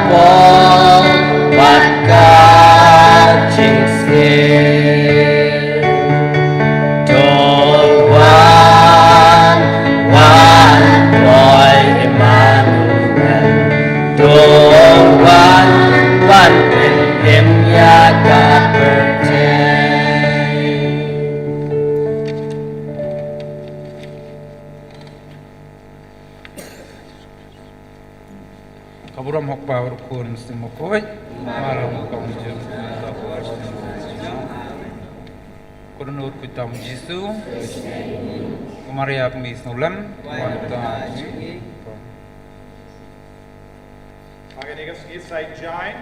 pop bad ka jingshit. To wan, wan, oi Emmanuel. To wan, wan, pynïap ïa ka pyrthei. Ka burom hok pa ruh kun sting mo koi. Maram kong jum. Kurun ur kuitam Jisu. Ko Maria kmi snulem. Wan ta ji. Magan ikas isai jain.